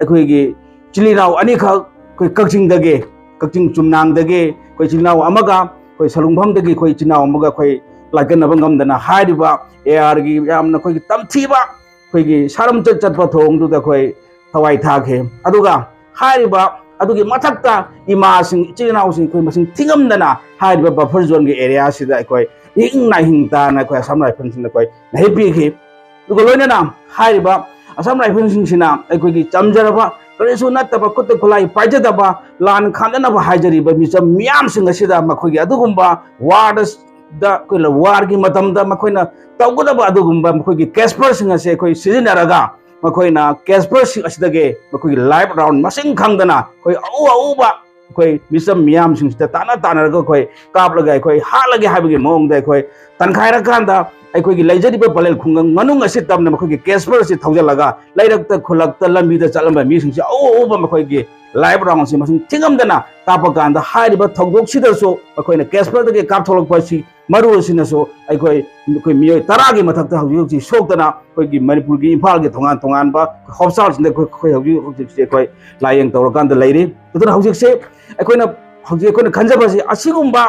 ꯑꯩꯈꯣꯏꯒꯤ ꯏꯆꯤꯜ ꯏꯅꯥꯎ ꯑꯅꯤꯈꯛ, ꯑꯩꯈꯣꯏ ꯀꯛꯆꯤꯡꯗꯒꯤ, ꯀꯛꯆꯤꯡ ꯆꯨꯝꯅꯥꯡꯗꯒꯤ ꯑꯩꯈꯣꯏ ꯏꯆꯤꯜ ꯏꯅꯥꯎ ꯑꯃꯒ, ꯑꯩꯈꯣꯏ ꯁꯂꯨꯡꯐꯝꯗꯒꯤ ꯑꯩꯈꯣꯏ ꯏꯆꯤꯜ ꯏꯅꯥꯎ ꯑꯃꯒ ꯑꯩꯈꯣꯏ ꯂꯥꯏꯀꯠꯅꯕ ꯉꯝꯗꯅ ꯍꯥꯏꯔꯤꯕ ARꯒꯤ ꯌꯥꯝꯅ ꯑꯩꯈꯣꯏꯒꯤ ꯇꯝꯊꯤꯕ ꯑꯩꯈꯣꯏꯒꯤ ꯁꯥꯔꯝꯆꯠ ꯆꯠꯄ ꯊꯧꯑꯣꯡꯗꯨꯗ ꯑꯩꯈꯣꯏ ꯊꯋꯥꯏ ꯊꯥꯈꯤ꯫ ꯑꯗꯨꯒ ꯍꯥꯏꯔꯤꯕ ꯑꯗꯨꯒꯤ ꯃꯊꯛꯇ ꯏꯃꯥꯁꯤꯡ, ꯏꯆꯤꯜ ꯏꯅꯥꯎꯁꯤꯡ ꯑꯩꯈꯣꯏ ꯃꯁꯤꯡ ꯊꯤꯉꯝꯗꯅ ꯍꯥꯏꯔꯤꯕ buffer zoneꯒꯤ areaꯁꯤꯗ ꯑꯩꯈꯣꯏ ꯏꯪꯅ ꯍꯤꯡ ꯇꯥꯅ ꯑꯩꯈꯣꯏ ꯑꯁꯥꯝ ꯔꯥꯏꯐꯜꯁꯤꯡꯅ ꯑꯩꯈꯣꯏ ꯃꯍꯩ ꯄꯤꯈꯤ꯫ ꯑꯗꯨꯒ ꯂꯣꯏꯅꯅ ꯍꯥꯏꯔꯤꯕ ꯑꯁꯥꯝ ꯔꯥꯏꯐꯜꯁꯤꯡꯁꯤꯅ ꯑꯩꯈꯣꯏꯒꯤ ꯆꯝꯖꯔꯕ, ꯀꯔꯤꯁꯨ ꯅꯠꯇꯕ, ꯈꯨꯠꯇ ꯈꯨꯠꯂꯥꯏ ꯄꯥꯏꯖꯗꯕ, ꯂꯥꯟ ꯈꯥꯝꯅꯅꯕ ꯍꯥꯏꯖꯔꯤꯕ ꯃꯤꯆꯝ ꯃꯤꯌꯥꯝꯁꯤꯡ ꯑꯁꯤꯗ ꯃꯈꯣꯏꯒꯤ ꯑꯗꯨꯒꯨꯝꯕ warꯗ, ꯑꯩꯈꯣꯏꯅ warꯒꯤ ꯃꯇꯝꯗ ꯃꯈꯣꯏꯅ ꯇꯧꯒꯗꯕ ꯑꯗꯨꯒꯨꯝꯕ ꯃꯈꯣꯏꯒꯤ casperꯁꯤꯡ ꯑꯁꯦ ꯑꯩꯈꯣꯏ ꯁꯤꯖꯤꯟꯅꯔꯒ ꯃꯈꯣꯏꯅ ꯀꯦꯁꯄꯔꯁꯤꯡ ꯑꯁꯤꯗꯒꯤ ꯃꯈꯣꯏꯒꯤ ꯂꯥꯏꯐ ꯔꯥꯎꯟ ꯃꯁꯤꯡ ꯈꯪꯗꯅ ꯑꯩꯈꯣꯏ ꯑꯎ ꯑꯎꯕ ꯑꯩꯈꯣꯏ ꯃꯤꯆꯝ ꯃꯤꯌꯥꯝꯁꯤꯡꯁꯤꯗ ꯇꯥꯟꯅ ꯇꯥꯟꯅꯔꯒ ꯑꯩꯈꯣꯏ ꯀꯥꯞꯂꯒ ꯑꯩꯈꯣꯏ ꯍꯥꯠꯂꯒꯦ ꯍꯥꯏꯕꯒꯤ ꯃꯑꯣꯡꯗ ꯑꯩꯈꯣꯏ ꯇꯟꯈꯥꯏꯔꯀꯥꯟꯗ ꯑꯩꯈꯣꯏꯒꯤ ꯂꯩꯖꯔꯤꯕ ꯄꯂꯦꯜ ꯈꯨꯡꯒꯪ ꯃꯅꯨꯡ ꯑꯁꯤ ꯇꯝꯅ ꯃꯈꯣꯏꯒꯤ ꯀꯦꯁꯄꯔ ꯑꯁꯤ ꯊꯧꯖꯤꯜꯂꯒ ꯂꯩꯔꯛꯇ ꯈꯨꯜꯂꯛꯇ ꯂꯝꯕꯤꯗ ꯆꯠꯂꯝꯕ ꯃꯤꯁꯤꯡꯁꯤ ꯑꯎ ꯑꯎꯕ ꯃꯈꯣꯏꯒꯤ ꯂꯥꯏꯐ ꯔꯥꯎꯟꯁꯤ ꯃꯁꯤꯡ ꯊꯤꯉꯝꯗꯅ ꯀꯥꯞꯄ ꯀꯥꯟꯗ ꯍꯥꯏꯔꯤꯕ ꯊꯧꯗꯣꯛꯁꯤꯗꯁꯨ ꯑꯩꯈꯣꯏꯅ ꯀꯦꯁꯄꯔꯗꯒꯤ ꯀꯥꯞꯊꯣꯛꯂꯛꯄ ꯑꯁꯤ ꯃꯔꯨ ꯑꯁꯤꯅꯁꯨ ꯑꯩꯈꯣꯏ ꯑꯩꯈꯣꯏ ꯃꯤꯑꯣꯏ ꯇꯔꯥꯒꯤ ꯃꯊꯛꯇ ꯍꯧꯖꯤꯛ ꯍꯧꯖꯤꯛ ꯁꯣꯛꯇꯅ ꯑꯩꯈꯣꯏꯒꯤ ꯃꯅꯤꯄꯨꯔꯒꯤ ꯏꯝꯐꯥꯜꯒꯤ ꯇꯣꯉꯥꯟ ꯇꯣꯉꯥꯟꯕ ꯍꯣꯁꯄꯤꯇꯥꯜꯁꯤꯡꯗ ꯑꯩꯈꯣꯏ ꯑꯩꯈꯣꯏ ꯍꯧꯖꯤꯛ ꯍꯧꯖꯤꯛꯁꯦ ꯑꯩꯈꯣꯏ ꯂꯥꯏꯌꯦꯡ ꯇꯧꯔꯀꯥꯟꯗ ꯂꯩꯔꯤ꯫ ꯑꯗꯨꯅ ꯍꯧꯖꯤꯛꯁꯦ ꯑꯩꯈꯣꯏꯅ ꯍꯧꯖꯤꯛ ꯑꯩꯈꯣꯏꯅ ꯈꯟꯖꯕꯁꯤ ꯑꯁꯤꯒꯨꯝꯕ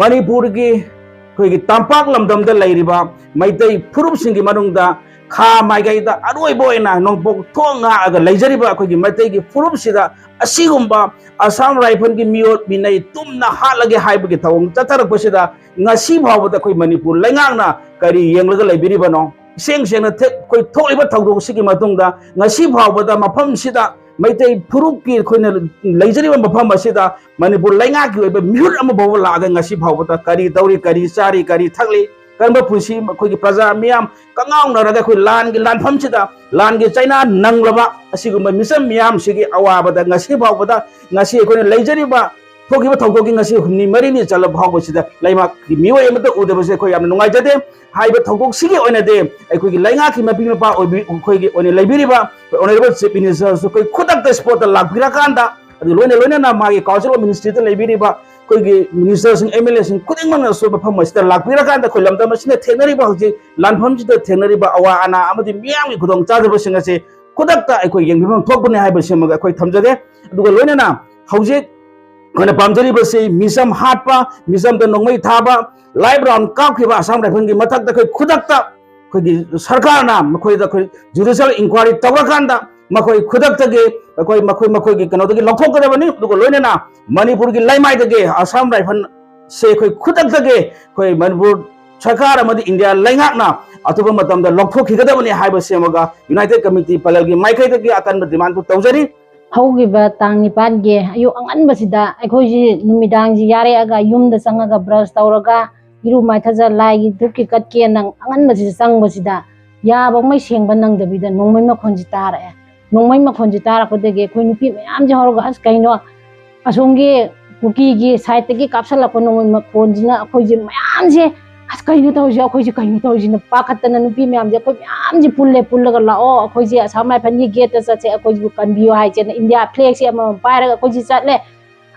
ꯃꯅꯤꯄꯨꯔꯒꯤ ꯑꯩꯈꯣꯏꯒꯤ ꯇꯝꯄꯥꯛ ꯂꯝꯗꯝꯗ ꯂꯩꯔꯤꯕ ꯃꯩꯇꯩ ꯐꯨꯔꯨꯞꯁꯤꯡꯒꯤ ꯃꯅꯨꯡꯗ ꯈꯥ ꯃꯥꯏꯀꯩꯗ ꯑꯔꯣꯏꯕ ꯑꯣꯏꯅ ꯅꯣꯡꯄꯣꯛ ꯊꯣꯡ ꯉꯥꯛꯑꯒ ꯂꯩꯖꯔꯤꯕ ꯑꯩꯈꯣꯏꯒꯤ ꯃꯩꯇꯩꯒꯤ ꯐꯨꯔꯨꯞꯁꯤꯗ ꯑꯁꯤꯒꯨꯝꯕ ꯑꯁꯥꯝ ꯔꯥꯏꯐꯜꯒꯤ ꯃꯤꯑꯣꯠ ꯃꯤꯅꯩ ꯇꯨꯝꯅ ꯍꯥꯠꯂꯒꯦ ꯍꯥꯏꯕꯒꯤ ꯊꯧꯑꯣꯡ ꯆꯠꯊꯔꯛꯄꯁꯤꯗ ꯉꯁꯤ ꯐꯥꯎꯕꯗ ꯑꯩꯈꯣꯏ ꯃꯅꯤꯄꯨꯔ ꯂꯩꯉꯥꯛꯅ ꯀꯔꯤ ꯌꯦꯡꯂꯒ ꯂꯩꯕꯤꯔꯤꯕꯅꯣ? ꯏꯁꯦꯡ ꯁꯦꯡꯅ ꯊꯦ-, ꯑꯩꯈꯣꯏ ꯊꯣꯛꯂꯤꯕ ꯊꯧꯗꯣꯛꯁꯤꯒꯤ ꯃꯇꯨꯡꯗ ꯉꯁꯤ ꯐꯥꯎꯕꯗ ꯃꯐꯝꯁꯤꯗ ꯃꯩꯇꯩ ꯐꯨꯔꯨꯞꯀꯤ ꯑꯩꯈꯣꯏꯅ ꯂꯩꯖꯔꯤꯕ ꯃꯐꯝ ꯑꯁꯤꯗ ꯃꯅꯤꯄꯨꯔ ꯂꯩꯉꯥꯛꯀꯤ ꯑꯣꯏꯕ ꯃꯤꯍꯨꯠ ꯑꯃ ꯐꯥꯎꯕ ꯂꯥꯛꯑꯒ ꯉꯁꯤ ꯐꯥꯎꯕꯗ ꯀꯔꯤ ꯇꯧꯔꯤ, ꯀꯔꯤ ꯆꯥꯔꯤ, ꯀꯔꯤ ꯊꯛꯂꯤ, ꯀꯔꯝꯕ ꯄꯨꯟꯁꯤ ꯑꯩꯈꯣꯏꯒꯤ ꯄ꯭ꯔꯖꯥ ꯃꯤꯌꯥꯝ ꯀꯉꯥꯎꯅꯔꯒ ꯑꯩꯈꯣꯏ ꯂꯥꯟꯒꯤ ꯂꯥꯟꯐꯝꯁꯤꯗ ꯂꯥꯟꯒꯤ ꯆꯩꯅꯥ ꯅꯪꯂꯕ ꯑꯁꯤꯒꯨꯝꯕ ꯃꯤꯆꯝ ꯃꯤꯌꯥꯝꯁꯤꯒꯤ ꯑꯋꯥꯕꯗ ꯉꯁꯤ ꯐꯥꯎꯕꯗ ꯉꯁꯤ ꯑꯩꯈꯣꯏꯅ ꯂꯩꯖꯔꯤꯕ ꯊꯣꯛꯈꯤꯕ ꯊꯧꯗꯣꯛꯀꯤ ꯉꯁꯤ ꯍꯨꯝꯅꯤ ꯃꯔꯤꯅꯤ ꯆꯠꯂꯕ ꯐꯥꯎꯕꯁꯤꯗ ꯂꯩꯉꯥꯛꯀꯤ ꯃꯤꯑꯣꯏ ꯑꯃꯠꯇ ꯎꯗꯕꯁꯦ ꯑꯩꯈꯣꯏ ꯌꯥꯝꯅ ꯅꯨꯡꯉꯥꯏꯖꯗꯦ꯫ ꯍꯥꯏꯔꯤꯕ ꯊꯧꯗꯣꯛꯁꯤꯒꯤ ꯑꯣꯏꯅꯗꯤ ꯑꯩꯈꯣꯏꯒꯤ ꯂꯩꯉꯥꯛꯀꯤ ꯃꯄꯤ ꯃꯄꯥ ꯑꯣꯏꯕꯤ-, ꯑꯩꯈꯣꯏꯒꯤ ꯑꯣꯏꯅ ꯂꯩꯕꯤꯔꯤꯕ ꯑꯣꯅꯔꯦꯕꯜ ꯆꯤꯐ ꯃꯤꯅꯤꯁꯇꯔꯁꯨ ꯑꯩꯈꯣꯏ ꯈꯨꯗꯛꯇ ꯏꯁꯄꯣꯠꯇ ꯂꯥꯛꯄꯤꯔꯀꯥꯟꯗ, ꯑꯗꯨ ꯂꯣꯏꯅ ꯂꯣꯏꯅꯅ ꯃꯥꯒꯤ ꯀꯥꯎꯟꯁꯤꯜ ꯑꯣꯐ ꯃꯤꯅꯤꯁꯇ꯭ꯔꯤꯗ ꯂꯩꯕꯤꯔꯤꯕ ꯑꯩꯈꯣꯏꯒꯤ ꯃꯤꯅꯤꯁꯇꯔꯁꯤꯡ, ꯑꯦꯝ ꯑꯦꯜ ꯑꯦꯁꯤꯡ ꯈꯨꯗꯤꯡꯃꯛꯅꯁꯨ ꯃꯐꯝ ꯑꯁꯤꯗ ꯂꯥꯛꯄꯤꯔꯀꯥꯟꯗ ꯑꯩꯈꯣꯏ ꯂꯝꯗꯝ ꯑꯁꯤꯅ ꯊꯦꯡꯅꯔꯤꯕ ꯍꯧꯖꯤꯛ ꯂꯥꯟꯐꯝꯁꯤꯗ ꯊꯦꯡꯅꯔꯤꯕ ꯑꯋꯥ ꯑꯅꯥ ꯑꯃꯗꯤ ꯃꯤꯌꯥꯝꯒꯤ ꯈꯨꯗꯣꯡ ꯆꯥꯗꯕꯁꯤꯡ ꯑꯁꯤ ꯈꯨꯗꯛꯇ ꯑꯩꯈꯣꯏ ꯌꯦꯡꯕꯤꯐꯝ ꯊꯣꯛꯄꯅꯤ ꯍꯥꯏꯕꯁꯤꯃꯒ ꯑꯩꯈꯣꯏ ꯊꯝꯖꯒꯦ꯫ ꯑꯗꯨꯒ ꯂꯣꯏꯅꯅ ꯍꯧꯖꯤꯛ ꯑꯩꯈꯣꯏꯅ ꯄꯥꯝꯖꯔꯤꯕꯁꯤ ꯃꯤꯆꯝ ꯍꯥꯠꯄ, ꯃꯤꯆꯝꯗ ꯅꯣꯡꯃꯩ ꯊꯥꯕ, ꯂꯥꯏꯐ ꯔꯥꯎꯟ ꯀꯥꯞꯈꯤꯕ ꯑꯁꯥꯝ ꯔꯥꯏꯐꯜꯒꯤ ꯃꯊꯛꯇ ꯑꯩꯈꯣꯏ ꯈꯨꯗꯛꯇ ꯑꯩꯈꯣꯏꯒꯤ ꯁꯔꯀꯥꯔꯅ ꯃꯈꯣꯏꯗ ꯑꯩꯈꯣꯏ ꯖꯨꯗꯤꯁꯤꯌꯦꯜ ꯏꯟꯀ꯭ꯋꯥꯏꯔꯤ ꯇꯧꯔꯀꯥꯟꯗ ꯃꯈꯣꯏ ꯈꯨꯗꯛꯇꯒꯤ ꯑꯩꯈꯣꯏ ꯃꯈꯣꯏ ꯃꯈꯣꯏꯒꯤ ꯀꯩꯅꯣꯗꯒꯤ ꯂꯧꯊꯣꯛꯀꯗꯕꯅꯤ꯫ ꯑꯗꯨꯒ ꯂꯣꯏꯅꯅ ꯃꯅꯤꯄꯨꯔꯒꯤ ꯂꯩꯃꯥꯏꯗꯒꯤ ꯑꯁꯥꯝ ꯔꯥꯏꯐꯜꯁꯦ ꯑꯩꯈꯣꯏ ꯈꯨꯗꯛꯇꯒꯤ ꯑꯩꯈꯣꯏ ꯃꯅꯤꯄꯨꯔ ꯁꯔꯀꯥꯔ ꯑꯃꯗꯤ ꯏꯟꯗꯤꯌꯥ ꯂꯩꯉꯥꯛꯅ ꯑꯊꯨꯕ ꯃꯇꯝꯗ ꯂꯧꯊꯣꯛꯈꯤꯒꯗꯕꯅꯤ ꯍꯥꯏꯕꯁꯤꯃꯒ ꯌꯨꯅꯥꯏꯇꯦꯗ ꯀꯃꯤꯇꯤ ꯄꯂꯦꯜꯒꯤ ꯃꯥꯏꯀꯩꯗꯒꯤ ꯑꯀꯟꯕ ꯗꯤꯃꯥꯟꯗꯨ ꯇꯧꯖꯔꯤ꯫ ꯍꯧꯈꯤꯕ ꯇꯥꯡ ꯅꯤꯄꯥꯟꯒꯤ ꯑꯌꯨꯛ ꯑꯉꯟꯕꯁꯤꯗ ꯑꯩꯈꯣꯏꯁꯤ ꯅꯨꯃꯤꯗꯥꯡꯁꯤ ꯌꯥꯔꯦꯛꯑꯒ ꯌꯨꯝꯗ ꯆꯪꯉꯒ ꯕ꯭ꯔꯁ ꯇꯧꯔꯒ ꯏꯔꯨ ꯃꯥꯏꯊꯖ ꯂꯥꯏꯒꯤ ꯙꯨꯞꯀꯤ ꯀꯠꯀꯦꯅ ꯑꯉꯟꯕꯁꯤꯗ ꯆꯪꯕꯁꯤꯗ ꯌꯥꯕꯉꯩ ꯁꯦꯡꯕ ꯅꯪꯗꯕꯤꯗ ꯅꯣꯡꯃꯩ ꯃꯈꯣꯟꯁꯤ ꯇꯥꯔꯛꯑꯦ꯫ ꯅꯣꯡꯃꯩ ꯃꯈꯣꯟꯁꯤ ꯇꯥꯔꯛꯄꯗꯒꯤ ꯑꯩꯈꯣꯏ ꯅꯨꯄꯤ ꯃꯌꯥꯝꯁꯦ ꯍꯧꯔꯒ, "ꯑꯁ, ꯀꯩꯅꯣ ꯑꯁꯣꯝꯒꯤ ꯀꯨꯀꯤꯒꯤ side ꯇꯒꯤ ꯀꯥꯞꯁꯜꯂꯛꯄ ꯅꯣꯡꯃꯩ ꯃꯈꯣꯟꯁꯤꯅ ꯑꯩꯈꯣꯏꯁꯦ ꯃꯌꯥꯝꯁꯦ, ꯑꯁ, ꯀꯩꯅꯣ ꯇꯧꯔꯤꯁꯦ, ꯑꯩꯈꯣꯏꯁꯦ ꯀꯩꯅꯣ ꯇꯧꯔꯤꯁꯤꯅ?" ꯄꯥꯈꯠꯇꯅ ꯅꯨꯄꯤ ꯃꯌꯥꯝꯁꯦ ꯑꯩꯈꯣꯏ ꯃꯌꯥꯝꯁꯦ ꯄꯨꯜꯂꯦ, ꯄꯨꯜꯂꯒ, "ꯂꯥꯛꯑꯣ, ꯑꯩꯈꯣꯏꯁꯦ ꯑꯁꯥꯝ rifle ꯒꯤ gate ꯇ ꯆꯠꯁꯦ, ꯑꯩꯈꯣꯏꯁꯤꯕꯨ ꯀꯟꯕꯤꯌꯣ" ꯍꯥꯏꯁꯦꯅ India flag ꯁꯦ ꯑꯃꯃꯝ ꯄꯥꯏꯔꯒ ꯑꯩꯈꯣꯏꯁꯦ ꯆꯠꯂꯦ꯫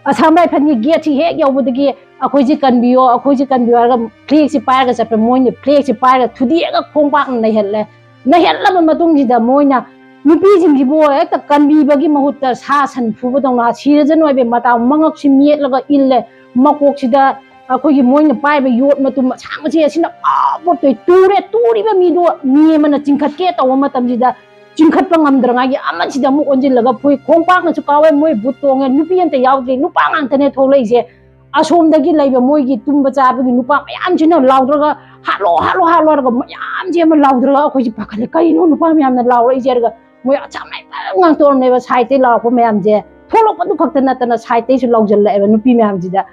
ꯑꯁꯥꯝ rifle ꯒꯤ gate ꯁꯤ ꯍꯦꯛ ꯌꯧꯕꯗꯒꯤ, "ꯑꯩꯈꯣꯏꯁꯦ ꯀꯟꯕꯤꯌꯣ, ꯑꯩꯈꯣꯏꯁꯦ ꯀꯟꯕꯤꯌꯣ" ꯍꯥꯏꯔꯒ flag ꯁꯦ ꯄꯥꯏꯔꯒ ꯆꯠꯄ, ꯃꯣꯏꯅ flag ꯁꯦ ꯄꯥꯏꯔꯒ ꯊꯨꯗꯦꯛꯑꯒ ꯈꯣꯡꯄꯥꯛꯅ ꯅꯩꯍꯜꯂꯦ꯫ ꯅꯩꯍꯜꯂꯕ ꯃꯇꯨꯡꯁꯤꯗ ꯃꯣꯏꯅ ꯅꯨꯄꯤꯁꯤꯡꯁꯤꯕꯨ ꯍꯦꯛꯇ ꯀꯟꯕꯤꯕꯒꯤ ꯃꯍꯨꯠꯇ ꯁꯥ ꯁꯟ ꯐꯨꯕꯗꯧꯅ ꯁꯤꯔꯖꯅꯨ ꯍꯥꯏꯕꯒꯤ ꯃꯇꯥꯎ ꯃꯉꯛꯁꯤ ꯃꯦꯠꯂꯒ ꯏꯜꯂꯦ꯫ ꯃꯀꯣꯛꯁꯤꯗ ꯑꯩꯈꯣꯏꯒꯤ ꯃꯣꯏꯅ ꯄꯥꯏꯕ ꯌꯣꯠ ꯃꯇꯨꯝ ꯑꯁꯥꯡꯕꯁꯦ ꯑꯁꯤꯅ ꯄꯥꯞ ꯄꯣꯞꯇꯣꯏ ꯇꯨꯔꯦ꯫ ꯇꯨꯔꯤꯕ ꯃꯤꯗꯣ ꯃꯤ ꯑꯃꯅ ꯆꯤꯡꯈꯠꯀꯦ ꯇꯧꯕ ꯃꯇꯝꯁꯤꯗ ꯆꯤꯡꯈꯠꯄ ꯉꯝꯗ꯭ꯔꯉꯥꯏꯒꯤ ꯑꯃꯁꯤꯗ ꯑꯃꯨꯛ ꯑꯣꯟꯁꯤꯜꯂꯒ ꯐꯨꯏ꯫ ꯈꯣꯡꯄꯥꯛꯅꯁꯨ ꯀꯥꯎꯋꯦ, ꯃꯣꯏ ꯕꯨꯠ ꯇꯣꯡꯉꯦ, ꯅꯨꯄꯤ ꯑꯝꯇ ꯌꯥꯎꯗ꯭ꯔꯤ, ꯅꯨꯄꯥ ꯉꯥꯛꯇꯅꯦ ꯊꯣꯛꯂꯛꯏꯁꯦ꯫ ꯑꯁꯣꯝꯗꯒꯤ ꯂꯩꯕ ꯃꯣꯏꯒꯤ ꯇꯨꯝꯕ ꯆꯥꯕꯒꯤ ꯅꯨꯄꯥ ꯃꯌꯥꯝꯁꯤꯅ ꯂꯥꯎꯗ꯭ꯔꯒ, "ꯍꯥꯠꯂꯣ, ꯍꯥꯠꯂꯣ, ꯍꯥꯠꯂꯣ" ꯍꯥꯏꯔꯒ ꯃꯌꯥꯝꯁꯦ ꯑꯃ ꯂꯥꯎꯗ꯭ꯔꯒ ꯑꯩꯈꯣꯏꯁꯦ ꯄꯥꯈꯠꯂꯦ, "ꯀꯩꯅꯣ ꯅꯨꯄꯥ ꯃꯌꯥꯝꯅ ꯂꯥꯎꯔꯛꯏꯁꯦ?" ꯍꯥꯏꯔꯒ ꯃꯣꯏ ꯑꯁꯥꯝ rifle ꯉꯥꯛꯇ ꯑꯣꯏꯔꯝꯅꯦꯕ side ꯇꯩ ꯂꯥꯎꯔꯛꯄ ꯃꯌꯥꯝꯁꯦ꯫ ꯊꯣꯛꯂꯛꯄꯗꯨ ꯈꯛꯇ ꯅꯠꯇꯅ side ꯇꯩꯁꯨ ꯂꯥꯎꯖꯜꯂꯛꯑꯦꯕ ꯅꯨꯄꯤ ꯃꯌꯥꯝꯁꯤꯗ꯫